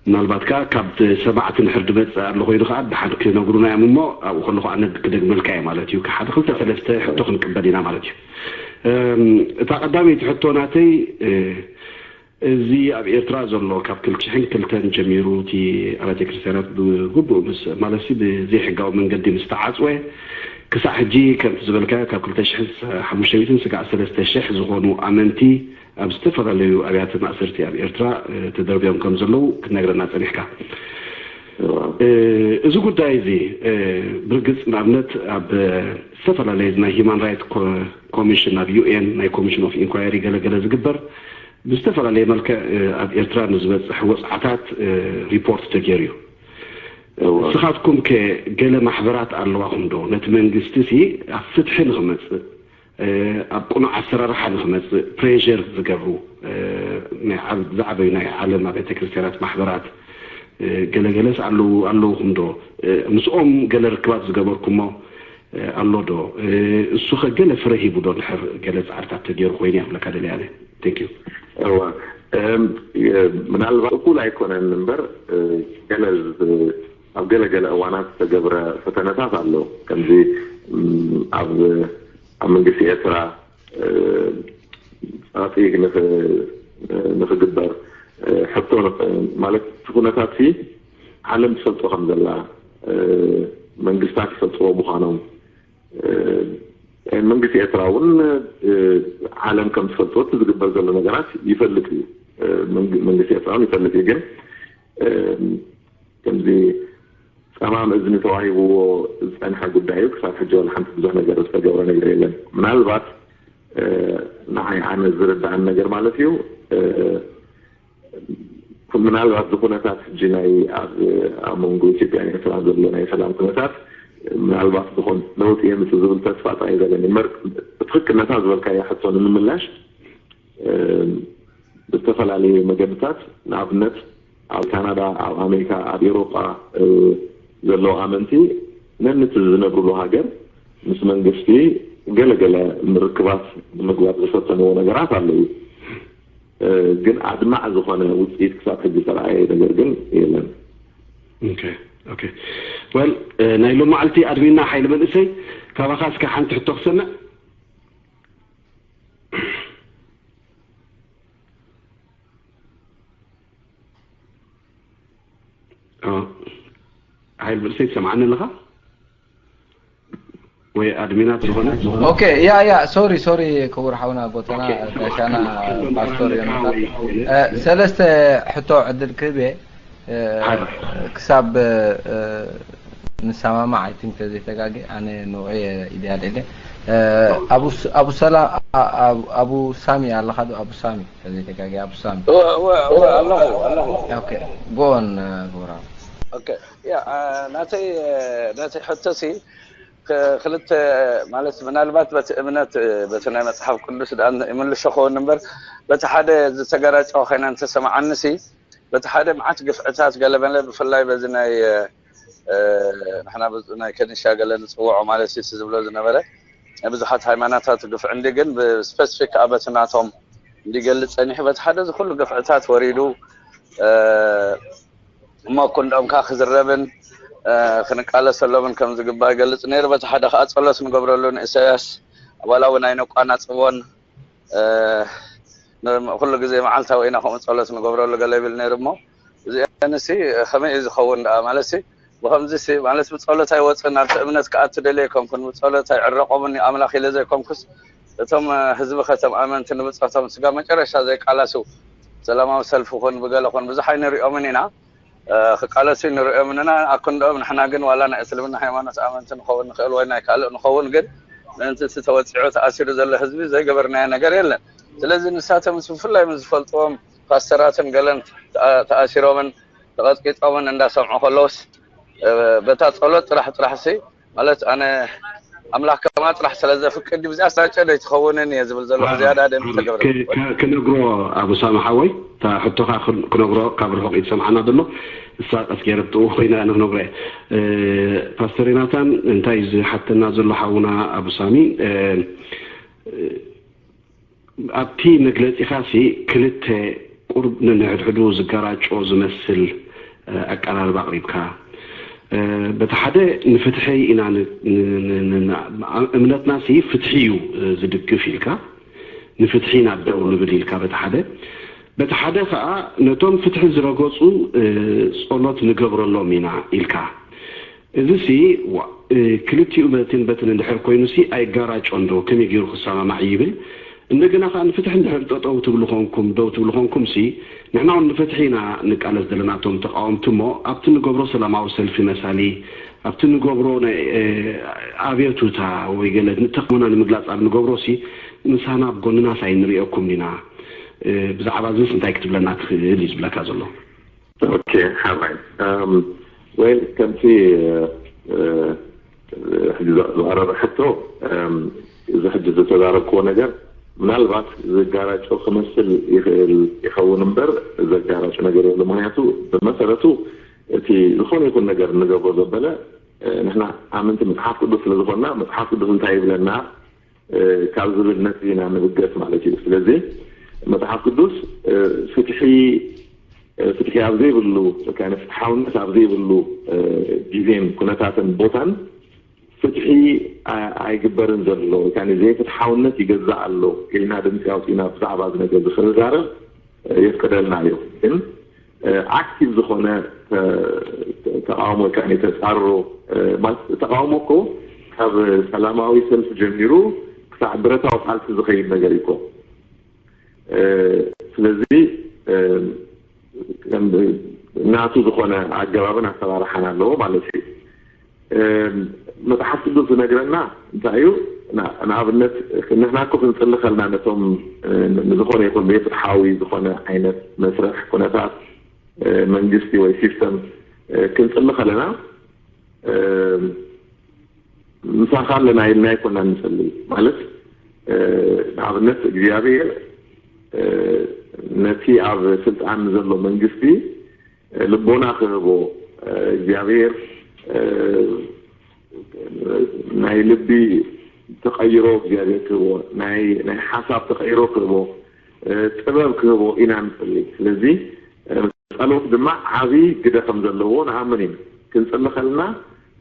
ምናልባት ከኣ ካብ ሰማዕቲ እንድሕር ድመጽእ ኣሎ ኮይኑ ከኣ ደሓን ክነግሩና እዮም እሞ ኣብኡ ከለኹ ኣነ ክደግመልካ እየ ማለት እዩ። ሓደ ክልተ ሰለስተ ሕቶ ክንቅበል ኢና ማለት እዩ። እም፣ እታ ቀዳመይቲ ሕቶ ናተይ፣ እ፣ እዚ ኣብ ኤርትራ ዘሎ ካብ ክልተ ሽሕን ክልተን ጀሚሩ እቲ ኣብያተ ክርስቲያናት ብግቡእ ምስ፣ ማለትሲ ብዘይሕጋዊ መንገዲ ምስ ተዓጽወ ክሳዕ ሕጂ ከምቲ ዝበልካዮ ካብ ክልተ ሽሕን ሓሙሽተ ሚእትን ስጋዕ ሰለስተ ሽሕ ዝኾኑ ኣመንቲ ኣብ ዝተፈላለዩ ኣብያተ ማእሰርቲ ኣብ ኤርትራ፣ እ፣ ተደርብዮም ከም ዘለዉ ክትነግረና ጸኒሕካ። እዋ። እ፣ እዚ ጉዳይ እዚ፣ እ፣ ብርግጽ ንኣብነት ኣብ፣ እ፣ ዝተፈላለዩ ናይ ሂማን ራይት ኮ-፣ ኮሚሽን ኣብ ዩ ኤን ናይ ኮሚሽን ኦፍ ኢንኳየሪ ገለገለ ዝግበር ብዝተፈላለየ መልክዕ፣ እ፣ ኣብ ኤርትራ ንዝበጽሕ ወጽዓታት፣ እ፣ ሪፖርት ተገይሩ እዩ። እዋ። ንስኻትኩም ከ ገለ ማሕበራት ኣለዋኹም ዶ? ነቲ መንግስቲ ሲ ኣብ ፍትሒ ንኽመጽእ እ፣ ኣብ ቅኑዕ ኣሰራርሓ ንኽመጽእ ፕሬሸር ዝገብሩ፣ እ፣ ናይ ዓብ-፣ ዝዓበዩ ናይ ዓለም ኣብያተ ክርስቲያናት ማሕበራት፣ እ፣ ገለገለስ ኣለዉ፣ ኣለውኹም ዶ? እ፣ ምስኦም ገለ ርክባት ዝገበርኩሞ፣ እ፣ ኣሎ ዶ? እ፣ እሱ ኸ ገለ ፍረ ሂቡ ዶ? ድሕር ገለ ጻዕርታት ተገይሩ ኮይኑ እያ ክብለካ ደልየ ኣነ። Thank you። እዋ፣ እም፣ እ፣ ምናልባት እኩል ኣይኮነን እምበር፣ እ፣ ገለ ዝ-፣ ኣብ ገለ ገለ እዋናት ዝተገብረ ፈተነታት ኣሎ። ከምዚ፣ እም፣ ኣብ ኣብ መንግስቲ ኤርትራ፣ እ፣ ጸቕጢ ንኽ-፣ ንኽግበር፣ እ፣ ሕቶ ንኽ-፣ ማለት እቲ ኩነታት ሲ ዓለም ትፈልጦ ከም ዘላ፣ እ፣ መንግስታት ይፈልጥዎ ምዃኖም፣ እ፣ መንግስቲ ኤርትራ እውን፣ እ፣ ዓለም ከም ትፈልጥዎ እቲ ዝግበር ዘሎ ነገራት ይፈልጥ እዩ። እ፣ መንግ-፣ መንግስቲ ኤርትራ እውን ይፈልጥ እዩ። ግን፣ እ፣ ከምዚ ጸማም እዝኒ ተዋሂብዎ ዝጸንሐ ጉዳይ እዩ። ክሳብ ሕጂ ዋላ ሓንቲ ብዙሕ ነገር ዝተገብረ ነገር የለን። ምናልባት፣ እ፣ ንዓይ ኣነ ዝርድኣኒ ነገር ማለት እዩ፣ እ፣ ምናልባት እዚ ኩነታት ሕጂ ናይ ኣብ፣ ኣብ መንጎ ኢትዮጵያን ኤርትራን ዘሎ ናይ ሰላም ኩነታት ምናልባት ዝኾን ለውጢ የምጽእ ዝብል ተስፋ ጥራይ እዩ ዘለኒ። እምበር ብትኽክል ነታ ዝበልካያ ሕቶ ንምምላሽ፣ እ፣ ብዝተፈላለየ መገድታት፣ ንኣብነት ኣብ ካናዳ፣ ኣብ ኣሜሪካ፣ ኣብ ኤውሮጳ፣ እ፣ ዘለዉ ኣመንቲ ነንቲ ዝነብሩሉ ሃገር ምስ መንግስቲ ገለ ገለ ርክባት ንምግባር ዝፈተንዎ ነገራት ኣለዉ። እ፣ ግን ኣድማዕ ዝኾነ ውጽኢት ክሳብ ሕጂ ዝተረኣየ ነገር ግን የለን። ኦኬ፣ ኦኬ። ወል፣ እ፣ ናይ ሎማዓልቲ ኣድሚና ሓይሊ መንእሰይ፣ ካባኻ እስከ ሓንቲ ሕቶ ክሰምዕ። ኦ፣ ሓይል ብልሰይ ትሰምዓኒ ኣለኻ? ወይ ኣድሚናት ዝኾነ? ኦኬ፣ ያ፣ ያ፣ ሶሪ፣ ሶሪ፣ ክቡር ሓውና ጎተና፣ ኦኬ። ጋሻና ፓስቶር ዮናታን። እ፣ ሰለስተ ሕቶ ዕድል ክህብ እየ። እ፣ ሃይ። ክሳብ፣ እ፣ ንሰማማዕ፣ ኣይ ቲንክ፣ ተዘይተጋጊ፣ ኣነ ንውዒ ኢደ ኣልዒለ። እ፣ ኣቡ ስ-፣ ኣቡ ሰላ-፣ ኣ-፣ ኣ-፣ ኣቡ ሳሚ ኣለኻ ዶ? ኣቡ ሳሚ፣ ተዘይተጋጊ፣ ኣቡ ሳሚ። እወ፣ እወ፣ እወ፣ ኣለኹ፣ ኣለኹ። ኦኬ፣ ጎ ኦን፣ እ፣ ክቡር ሓው። ኦኬ፣ ያ፣ እ፣ ናተይ፣ እ፣ ናተይ ሕቶሲ፣ ክልተ ማለት ምናልባት በቲ እምነት በቲ ናይ መጽሓፍ ቅዱስ ደኣ ይምልሾ ኸውን እምበር በቲ ሓደ ዝተገራጨወ ኮይና እንተሰማዓንሲ በቲ ሓደ መዓት ግፍዕታት ገለመለ ብፍላይ በዚ ናይ ንሕና ናይ ከኒሻ ገለ ንፅውዖ ማለት ዩ ዝብሎ ዝነበረ ብዙሓት ሃይማኖታት ግፍዕ እንዲ ግን ብስፐሲፊክ ኣበቲ ናቶም እንዲገልፅ ጸኒሑ በቲ ሓደ እዚ ኩሉ ግፍዕታት ወሪዱ እሞ ክንድኦም ከዓ ክዝረብን ክንቃለሰሎምን ከም ዝግባእ ይገልፅ ነይሩ። በቲ ሓደ ከዓ ጸሎት ንገብረሉ ንእሰያስ ዋላ እውን ኣይነቋናጽቦን ኩሉ ግዜ መዓልታዊ ኢና ከምኡ ጸሎት ንገብረሉ ገለ ይብል ነይሩ እሞ እዚአንሲ ከመይ እዩ ዝኸውን ደኣ ማለት ብከምዚ ማለት ብጸሎት ኣይወፅን ኣብቲ እምነት ክኣቱ ደልየ ኣይኮንኩን ብጸሎት ኣይዕረቆምን ኣምላኽ ኢለ ዘይኮንኩስ እቶም ህዝቢ ከተም ኣመንቲ ንብፀቶም ስጋ መጨረሻ ዘይቃላሱ ሰላማዊ ሰልፊ ኹን ብገለ ኹን ብዙሕ ኣይንሪኦምን ኢና ክቃለሱ ንሪኦም ንና ኣክንዶኦም ንሕና ግን ዋላ ናይ እስልምና ሃይማኖት ኣመንቲ ንኸውን ንኽእል ወይ ናይ ካልእ ንኸውን ግን ምእንቲ እቲ ተወፂዑ ተኣሲሩ ዘሎ ህዝቢ ዘይገበርናዮ ነገር የለን። ስለዚ ንሳቶም ምስ ብፍላይ ምስ ዝፈልጥዎም ፓስተራትን ገለን ተኣሲሮምን ተቐጥቂጦምን እንዳሰምዑ ከለውስ በታ ፀሎት ጥራሕ ጥራሕ ሲ ማለት ኣነ ኣምላኽ ከማ ጥራሕ ስለ ዘፍቅድ ብዚኣ ሳጨ ዶ ይትኸውንን እየ ዝብል ዘለኹ ዝያዳ ደም ተገብረ ክነግሮ ኣቡ ሳማ ሓወይ እታ ሕቶኻ ክነግሮ ካብ ርሑቕ ይትሰምዓና ዘሎ እሳ ቀስ ገይረ ብጥኡ ኮይና ኣነ ክነግሮ እየ ፓስተር ዮናታን እንታይ ዝሓተና ዘሎ ሓውና ኣቡ ሳሚ ኣብቲ መግለጺኻሲ ክልተ ቁርብ ንንሕድሕዱ ዝጋራጮ ዝመስል ኣቀራርባ ኣቕሪብካ። በቲ ሓደ ንፍትሒ ኢና እምነትናሲ ፍትሒ እዩ ዝድግፍ ኢልካ ንፍትሒ ኢና ደው ንብል ኢልካ በቲ ሓደ በቲ ሓደ ከዓ ነቶም ፍትሒ ዝረገፁ ፀሎት ንገብረሎም ኢና ኢልካ እዚሲ ክልቲኡ በትን በትን እንድሕር ኮይኑሲ ኣይጋራጮን ዶ ከመይ ገይሩ ክሰማማዕ ይብል እንደገና ከዓ ንፍትሒ እንድሕር ጠጠው ትብሉ ኮንኩም ደው ትብሉ ኮንኩምሲ ንሕና እውን ንፍትሒ ኢና ንቃለስ ዘለና እቶም ተቃወምቲ እሞ ኣብቲ ንገብሮ ሰላማዊ ሰልፊ መሳሊ ኣብቲ ንገብሮ ናይ ኣቤቱታ ወይ ገለ ተቃውሞና ንምግላፅ ኣብ ንገብሮሲ ምሳና ኣብ ጎንናስ ኣይንሪኦኩም ኢና ብዛዕባ እዚስ እንታይ ክትብለና ትኽእል እዩ ዝብለካ ዘሎ ኦኬ ሓራይ ወይ ከምቲ ሕጂ ዝቐረበ ሕቶ እዚ ሕጂ ዝተዛረብክዎ ነገር ምናልባት ዘጋራጮ ክመስል ይኽእል ይኸውን እምበር ዘጋራጭ ነገር የብሉ ምክንያቱ ብመሰረቱ እቲ ዝኾነ ይኹን ነገር እንገብሮ ዘበለ ንሕና ኣመንቲ መፅሓፍ ቅዱስ ስለ ዝኾንና መፅሓፍ ቅዱስ እንታይ ይብለና ካብ ዝብል ነጥቢ ኢና ንብገስ ማለት እዩ ስለዚ መፅሓፍ ቅዱስ ፍትሒ ፍትሒ ኣብ ዘይብሉ ፍትሓውነት ኣብ ዘይብሉ ግዜን ኩነታትን ቦታን ፍትሒ ኣይግበርን ዘሎ ወይ ከዓ ዘይፍትሓውነት ይገዛእ ኣሎ ኢልና ድምፂ ኣውፂና ብዛዕባ እዚ ነገር እዚ ክንዛረብ የፍቅደልና እዩ ግን ኣክቲቭ ዝኾነ ተቃውሞ ወይ ከዓ ተፃርሮ ተቃውሞ እኮ ካብ ሰላማዊ ሰልፍ ጀሚሩ ክሳዕ ብረታዊ ቃልሲ ዝኸይድ ነገር እዩ እኮ ስለዚ ናቱ ዝኾነ ኣገባብን ኣሰራርሓን ኣለዎ ማለት እዩ መፅሓፍ ቅዱስ ዝነግረና እንታይ እዩ ንኣብነት ንሕና እኮ ክንፅሊ ከልና ነቶም ንዝኾነ ይኹን ዘይፍትሓዊ ዝኾነ ዓይነት መስርሕ ኩነታት መንግስቲ ወይ ሲስተም ክንፅሊ ከለና ምሳኻ ኣለና ኢልና ኣይኮና ንፅሊ ማለት ንኣብነት እግዚኣብሔር ነቲ ኣብ ስልጣን ዘሎ መንግስቲ ልቦና ክህቦ እግዚኣብሔር ናይ ልቢ ተቐይሮ እግዚኣብሔር ክህቦ ናይ ሓሳብ ተቐይሮ ክህቦ ጥበብ ክህቦ ኢና ንፅሊ ስለዚ ጸሎት ድማ ዓቢ ግደ ከም ዘለዎ ንኣምን ኢና። ክንጽሊ ከለና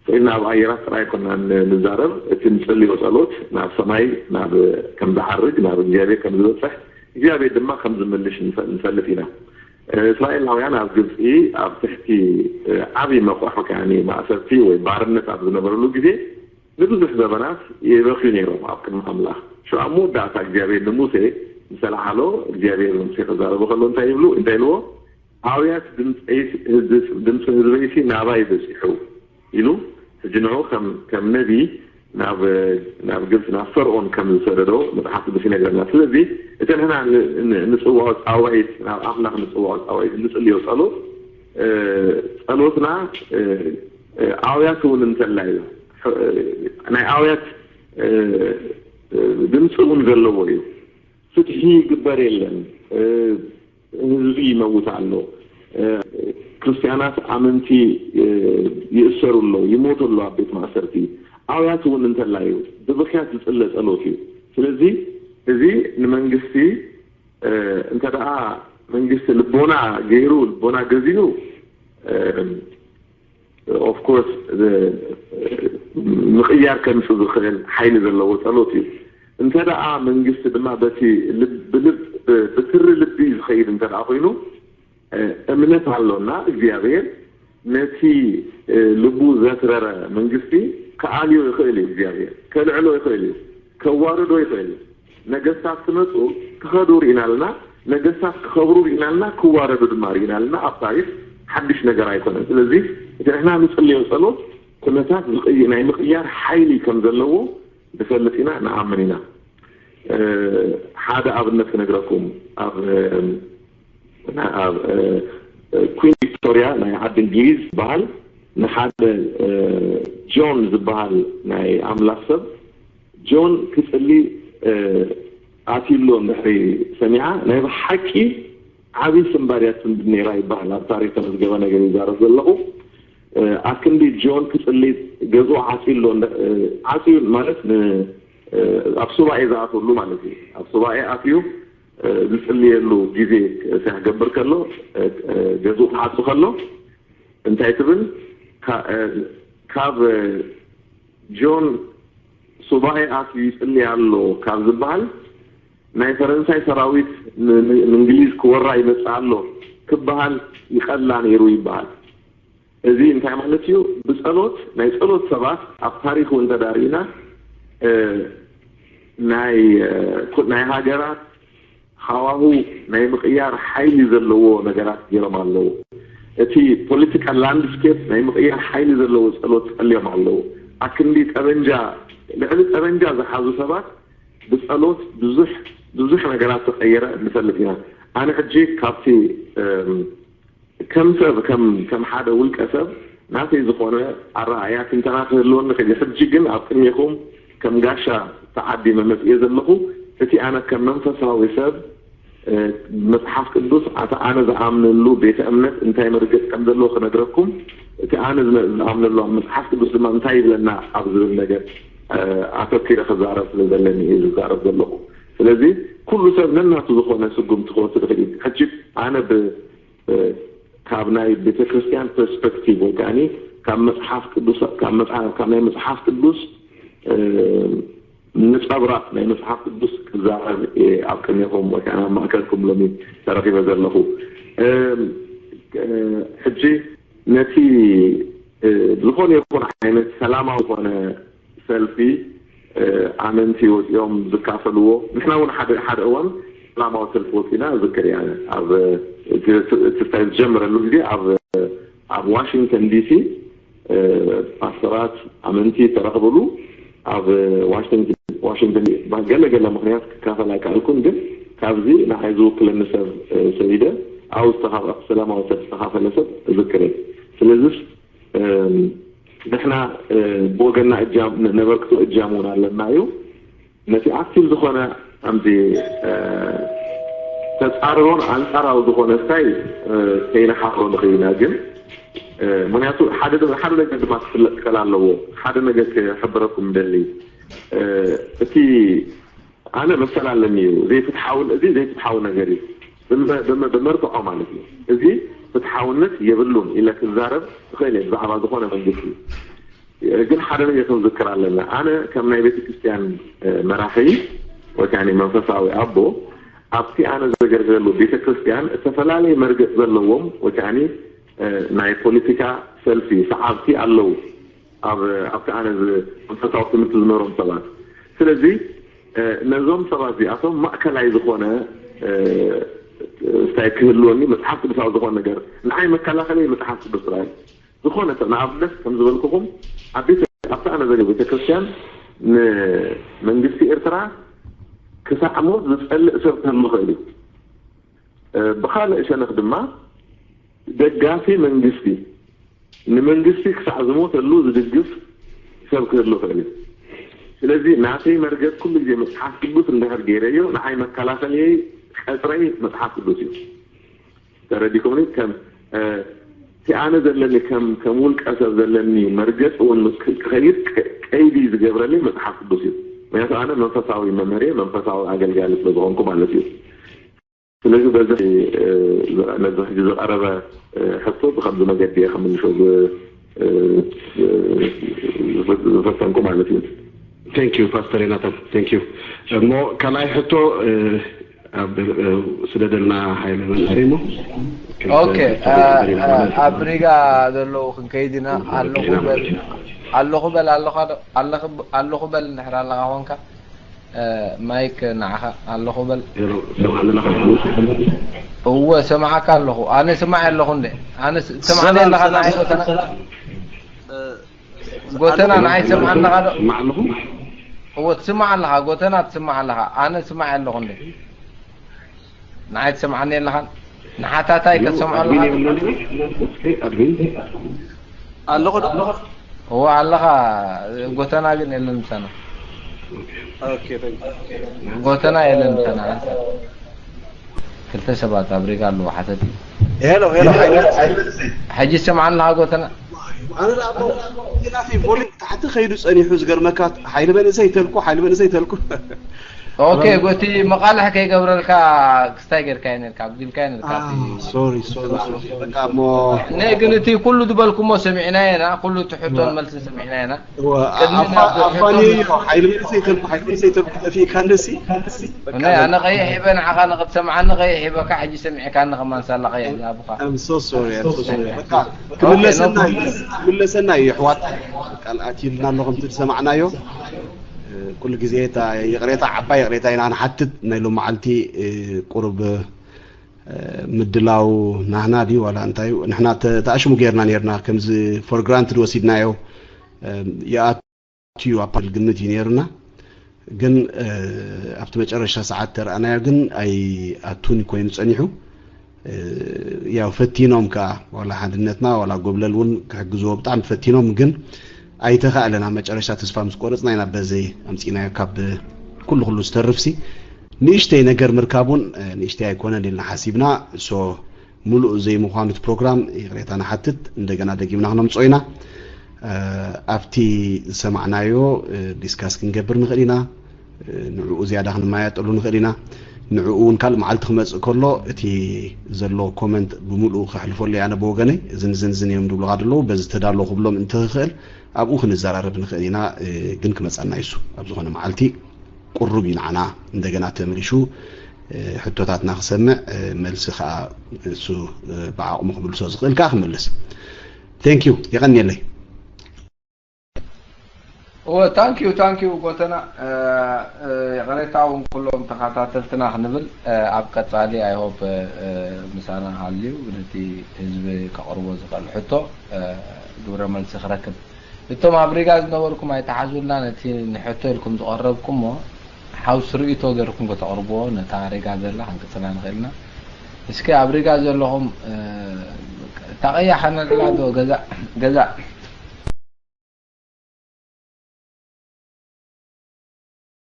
ስኢልና ኣብ ኣየራት ጥራይ ኣይኮናን ንዛረብ፣ እቲ ንጽልዮ ጸሎት ናብ ሰማይ ናብ ከም ዝዓርግ ናብ እግዚኣብሔር ከም ዝበጽሕ እግዚኣብሔር ድማ ከም ዝምልሽ ንፈልጥ ኢና። እስራኤላውያን ኣብ ግብጺ ኣብ ትሕቲ ዓቢ መቑሕ ከኣ ማእሰርቲ ወይ ባርነት ኣብ ዝነበርሉ ግዜ ንብዙሕ ዘበናት ይበኽዩ ነይሮም ኣብ ቅድሚ ኣምላኽ። ሽዑ ኣብ መወዳእታ እግዚኣብሔር ንሙሴ ምስ ኣልዓሎ እግዚኣብሔር ንሙሴ ክዛረቦ ከሎ እንታይ ይብሉ እንታይ ኢልዎ ኣውያት ድምፂ ህዝበይሲ ናባይ በፂሑ ኢሉ ሕጂ ንዑ ከም ነቢ ናብ ግብፂ ናብ ፈርኦን ከም ዝሰደዶ መፅሓፍ ቅዱስ ይነግረና ስለዚ እቲ ንሕና ንፅዋዖ ፃዋዒት ናብ ኣምላኽ ንፅዋዖ ፃዋዒት ንፅልዮ ፀሎት ጸሎትና ኣውያት እውን እንተላ እዩ ናይ ኣውያት ድምፂ እውን ዘለዎ እዩ። ፍትሒ ይግበር የለን፣ ህዝቢ ይመውት ኣሎ፣ ክርስትያናት ኣመንቲ ይእሰሩ ኣለዉ፣ ይሞቱ ኣለዉ ኣብ ቤት ማእሰርቲ። ኣውያት እውን እንተላዩ ብብኽያት ዝፅለ ፀሎት እዩ። ስለዚ እዚ ንመንግስቲ እንተ ደኣ መንግስቲ ልቦና ገይሩ፣ ልቦና ገዚኡ፣ of course ምቕያር ከምፅእ ዝኽእል ሓይሊ ዘለዎ ፀሎት እዩ። እንተ ደኣ መንግስቲ ድማ በቲ ብትሪ ልቢ ዝኸይድ እንተ ደኣ ኮይኑ፣ እምነት ኣሎና እግዚኣብሔር ነቲ ልቡ ዘትረረ መንግስቲ ክኣልዮ ይኽእል እዩ። እግዚኣብሔር ከልዕሎ ይኽእል እዩ፣ ከዋርዶ ይኽእል እዩ። ነገስታት ክመፁ ክኸዱ ርኢና ኣለና። ነገስታት ክኸብሩ ርኢና ኣለና፣ ክዋረዱ ድማ ርኢና ኣለና። ኣብ ታሪክ ሓድሽ ነገር ኣይኮነን። ስለዚ እቲ ንሕና ንፅልዮ ፀሎት ኩነታት ናይ ምቕያር ሓይሊ ከም ዘለዎ ንፈልጥ ኢና፣ ንኣምን ኢና። ሓደ ኣብነት ክነግረኩም፣ ኣብ ኩን ቪክቶርያ ናይ ዓዲ እንግሊዝ ዝበሃል ንሓደ ጆን ዝበሃል ናይ ኣምላኽ ሰብ፣ ጆን ክጽሊ ኣትዩሎ እንድሕሪ ሰሚዓ፣ ናይ ብሓቂ ዓብዪ ስንባድ እያ ትስንብድ ነይራ ይበሃል። ኣብ ታሪክ ተመዝገበ ነገር ይዛረብ ዘለኹ። ኣክንዲ ጆን ክጽሊ ገዝኡ ዓጽዩሎ፣ ዓጽዩ ማለት ኣብ ሱባኤ ዝኣትወሉ ማለት እዩ። ኣብ ሱባኤ ኣትዩ ዝጽልየሉ ግዜ ክገብር ከሎ ገዝኡ ክዓጹ ከሎ እንታይ ትብል? ካብ ጆን ሱባኤ ኣትዩ ይጽሊ ኣሎ ካብ ዝበሃል፣ ናይ ፈረንሳይ ሰራዊት ንእንግሊዝ ክወራ ይመጽእ ኣሎ ክበሃል ይቐላ ነይሩ ይበሃል። እዚ እንታይ ማለት እዩ? ብጸሎት፣ ናይ ጸሎት ሰባት ኣብ ታሪክ እውን ተዳሪእና ናይ ናይ ሃገራት ሃዋሁ ናይ ምቕያር ሓይሊ ዘለዎ ነገራት ገይሮም ኣለዉ። እቲ ፖለቲካል ላንድስኬፕ ናይ ምቕያር ሓይሊ ዘለዎ ጸሎት ጸልዮም ኣለዉ። ኣክንዲ ጠበንጃ፣ ልዕሊ ጠበንጃ ዝሓዙ ሰባት ብጸሎት ብዙሕ ብዙሕ ነገራት ተቐየረ ንፈልጥ ኢና። ኣነ ሕጂ ካብቲ ከም ሰብ ከም ከም ሓደ ውልቀ ሰብ ናተይ ዝኾነ ኣረኣእያ ትንተና ክህልወኒ ክእል። ሕጂ ግን ኣብ ቅድሜኹም ከም ጋሻ ተዓዲመ መጽእየ ዘለኹ። እቲ ኣነ ከም መንፈሳዊ ሰብ መጽሓፍ ቅዱስ ኣቲ ኣነ ዝኣምነሉ ቤተ እምነት እንታይ መርገጽ ከም ዘለዎ ክነግረኩም፣ እቲ ኣነ ዝኣምነሉ ኣብ መጽሓፍ ቅዱስ ድማ እንታይ ይብለና ኣብ ዝብል ነገር ኣተኪረ ክዛረብ ስለ ዘለኒ እየ ዝዛረብ ዘለኹ። ስለዚ ኩሉ ሰብ ነናቱ ዝኾነ ስጉምቲ ክወስድ ይኽእል እዩ። ሕጂ ኣነ ብ ካብ ናይ ቤተ ክርስቲያን ፐርስፐክቲቭ ወይ ከዓኒ ካብ መጽሓፍ ቅዱስ ካብ መጽሓፍ ካብ ናይ መጽሓፍ ቅዱስ ነጸብራቕ ናይ መጽሓፍ ቅዱስ ክዛረብ እየ ኣብ ቅድሜኹም ወይ ከዓ ኣብ ማእከልኩም ሎሚ ተረኺበ ዘለኹ። ሕጂ ነቲ ዝኾነ ይኹን ዓይነት ሰላማዊ ዝኾነ ሰልፊ ኣመንቲ ወፂኦም ዝካፈልዎ፣ ንሕና እውን ሓደ ሓደ እዋን ሰላማዊ ሰልፊ ወፂና ዝክር እያ። ኣብ እቲ ዝጀመረሉ ግዜ ኣብ ኣብ ዋሽንግተን ዲሲ ፓስተራት ኣመንቲ ተረኽብሉ። ኣብ ዋሽንግተን ገለ ገለ ምክንያት ክካፈል ኣይከኣልኩን፣ ግን ካብዚ ንዓይ ዝውክለኒ ሰብ ሰይደ ኣብ ዝተኻፈ ሰላማዊ ሰብ ዝተኻፈለ ሰብ ዝክር። ስለዚስ ንሕና ብወገና እጃም ነበርክቶ እጃም እውን ኣለና እዩ። ነቲ ኣክቲቭ ዝኾነ ከምዚ ተፃርሮን ኣንፃራዊ ዝኾነ ስታይ ከይነሓፍሮ ንኽእል ኢና። ግን ምክንያቱ ሓደ ሓደ ነገር ድማ ክፍለጥ ክእል ኣለዎ። ሓደ ነገር ክሕብረኩም ደሊ እቲ ኣነ መሰል ኣለኒ እዩ። ዘይፍትሓዊ እዚ ዘይፍትሓዊ ነገር እዩ ብመርትዖ ማለት እዩ። እዚ ፍትሓውነት የብሉን ኢለ ክዛረብ ትኽእል እየ ብዛዕባ ዝኾነ መንግስቲ። ግን ሓደ ነገር ክንዝክር ኣለና። ኣነ ከም ናይ ቤተ ክርስቲያን መራሒ ወይ ከዓ መንፈሳዊ ኣቦ ኣብቲ ኣነ ዘገልግለሉ ቤተ ክርስቲያን ዝተፈላለየ መርገፅ ዘለዎም ወይ ከዓ ናይ ፖለቲካ ሰልፊ ሰዓብቲ ኣለዉ። ኣብ ኣብቲ ኣነ መንፈሳዊ ትምህርቲ ዝመሮም ሰባት። ስለዚ ነዞም ሰባት እዚኣቶም ማእከላይ ዝኾነ ስታይ ክህልወኒ መፅሓፍ ቅዱሳዊ ዝኾነ ነገር ንዓይ መከላኸሊ መፅሓፍ ቅዱስ ጥራይ። ዝኾነ ሰብ ንኣብነት ከም ዝበልኩኹም ኣብ ቤተ ኣብቲ ኣነ ዘሎ ቤተክርስትያን ንመንግስቲ ኤርትራ ክሳዕ ሞት ዝፀልእ ሰብ ክህሉ ይኽእል እዩ። ብኻልእ ሸነኽ ድማ ደጋፊ መንግስቲ ንመንግስቲ ክሳዕ ዝሞተሉ ዝድግፍ ሰብ ክህሉ ይኽእል እዩ። ስለዚ ናተይ መርገጽ ኩሉ ግዜ መጽሓፍ ቅዱስ እንድሕር ገይረዮ፣ ንዓይ መከላኸልየይ ቀጽረይ መጽሓፍ ቅዱስ እዩ። ተረዲኹምኒ? ከም እቲ ኣነ ዘለኒ ከም ከም ውልቀ ሰብ ዘለኒ መርገጽ እውን ምስ ክኸይድ ቀይዲ ዝገብረለይ መጽሓፍ ቅዱስ እዩ። ምክንያቱ ኣነ መንፈሳዊ መምህር እየ፣ መንፈሳዊ ኣገልጋሊ ስለ ዝኾንኩ ማለት እዩ። ስለዚ በዚ ነዚ ሕጂ ዝቐረበ ሕቶ ብከምዚ መገዲ እየ ክምልሶ ዝፈተንኩ ማለት እዩ። Thank you Pastor Jonathan, thank you። እሞ ካልኣይ ሕቶ ኣብ ስደደልና ሓይለ መንእሰይ እሞ ኦኬ ኣብ ሪጋ ዘለዉ ክንከይድ ኢና። ኣለኹ በል ኣለኹ በል ኣለኻ ኣለኹ በል እንድሕር ኣለኻ ኮንካ ማይክ ንዓኻ ኣለኹ በል። እወ ሰማዓካ ኣለኹ። ኣነ ስማዕ ኣለኹ እንደ ኣነ ትሰማዕኒ ኣለኻ ንዓይ ጎተና ጎተና ንዓይ ትሰምዓኒ ኣለኻ ዶ? እወ ትስማዕ ኣለኻ ጎተና ትስማዕ ኣለኻ። ኣነ ስማዕ ኣለኹ እንደ ንዓይ ትሰምዓኒ ኣለኻን ንሓታታይ ክትሰምዖ ኣለኻ። ኣለኹ ዶ? እወ ኣለኻ። ጎተና ግን የለን ምሳና። ኦኬ ታንክ ዩ። ጎተና የለን ምሳና። ክልተ ሰባት ኣብ ሪጋ ኣለዉ ሓተቲ። ሄሎ ሄሎ ሓይለ ሕጂ ትሰምዓኒ ኣለኻ ጎተና? ኣነ ደኣ እሞ ናተይ ቮሊም ታሕቲ ከይዱ ጸኒሑ ዝገርመካ ሓይሊ መንእሰይ ተልኩ ሓይሊ መንእሰይ ተልኩ። ኦኬ ጎቲ መቃልሕ ከይገብረልካ ክስታይ ጌርካዮ ነርካ ኣጉዲልካዮ ነርካ። እቲ ሶሪ ሶሪ ሶሪ በቃ እሞ ነ ግን እቲ ኩሉ ዝበልኩሞ ሰሚዕናዮ ኢና። ኩሉ እቲ ሕቶን መልስን ሰሚዕናዮ ኢና። ኣፋንዮ ሓይሊ መንእሰይ ተልኩ ሓይሊ መንእሰይ ተልኩ ጠፊእካ እንደሲ እነ ኣነ ቀይሕ ሂበ ንዓኻ ንክትሰምዓኒ ቀይሕ ሂበካ ሕጂ ሰሚዕካኒ ከማን ሳላ ቀይሕ ዝሃብኻ። I'm so sorry I'm so sorry በቃ ክምለሰና እዩ ክምለሰና እዩ ኣሕዋት። ቃል ኣትዩልና ኣሎ ከምቲ ዝሰማዕናዮ ኩሉ ግዜ እታ ይቕሬታ ዓባይ ይቕሬታ ኢና ንሓትት ናይ ሎም መዓልቲ ቁሩብ ምድላው ናህና ድዩ ዋላ እንታይ እዩ ንሕና ተኣሽሙ ጌርና ኔርና ከምዚ for granted ወሲድናዮ ይኣቱ እዩ ኣብል ግምት እዩ ኔርና ግን ኣብቲ መጨረሻ ሰዓት ተረኣናዮ ግን ኣይኣቱን ኮይኑ ጸኒሑ ያው ፈቲኖም ከኣ ዋላ ሓድነትና ዋላ ጎብለል እውን ክሕግዝዎ ብጣዕሚ ፈቲኖም ግን ኣይተኻእለን ኣብ መጨረሻ ተስፋ ምስ ቆረፅና ኢና በዘይ ኣምፂናዮ ካብ ኩሉ ኩሉ ዝተርፍሲ ንእሽተይ ነገር ምርካብ እውን ንእሽተይ ኣይኮነን ኢልና ሓሲብና so ሙሉእ ዘይምዃኑ እቲ ፕሮግራም ይቕሬታ ንሓትት እንደገና ደጊምና ክነምፅኦ ኢና ኣብቲ ዝሰማዕናዮ ዲስካስ ክንገብር ንኽእል ኢና ንዕኡ ዝያዳ ክንመያየጠሉ ንኽእል ኢና ንዕኡ እውን ካልእ መዓልቲ ክመፅእ ከሎ እቲ ዘሎ ኮመንት ብምሉኡ ከሕልፈሉ እየ ኣነ ብወገነይ እዝን እዝን እዝን እዮም ዝብሉካ ዘለዉ በዚ ተዳሎ ክብሎም እንተክእል ኣብኡ ክንዘራረብ ንኽእል ኢና ግን ክመፀና ይሱ ኣብ ዝኾነ መዓልቲ ቁሩብ እዩ ንዓና እንደገና ተመሊሹ ሕቶታትና ክሰምዕ መልሲ ከዓ እሱ ብዓቕሙ ክምልሶ ዝኽእል ከዓ ክምልስ thank you የቐንየለይ እወ thank you thank you ጎተና ይቕሬታ እውን ኩሎም ተኸታተልትና ክንብል ኣብ ቀፃሊ I hope ምሳና ሃልዩ ነቲ ህዝቢ ከቕርቦ ዝኽእል ሕቶ ግብረ መልሲ ክረክብ እቶም ኣብ ሪጋ ዝነበርኩም ኣይተሓዙልና ነቲ ንሕቶ ኢልኩም ዝቐረብኩሞ ሓውሲ ርእይቶ ገርኩም ከተቕርብዎ ነታ ሪጋ ዘላ ክንቅፅላ ንኽእል ኢና እስኪ ኣብ ሪጋ ዘለኹም እታ ቀያሕ ኣነላ ዶ ገዛእ ገዛእ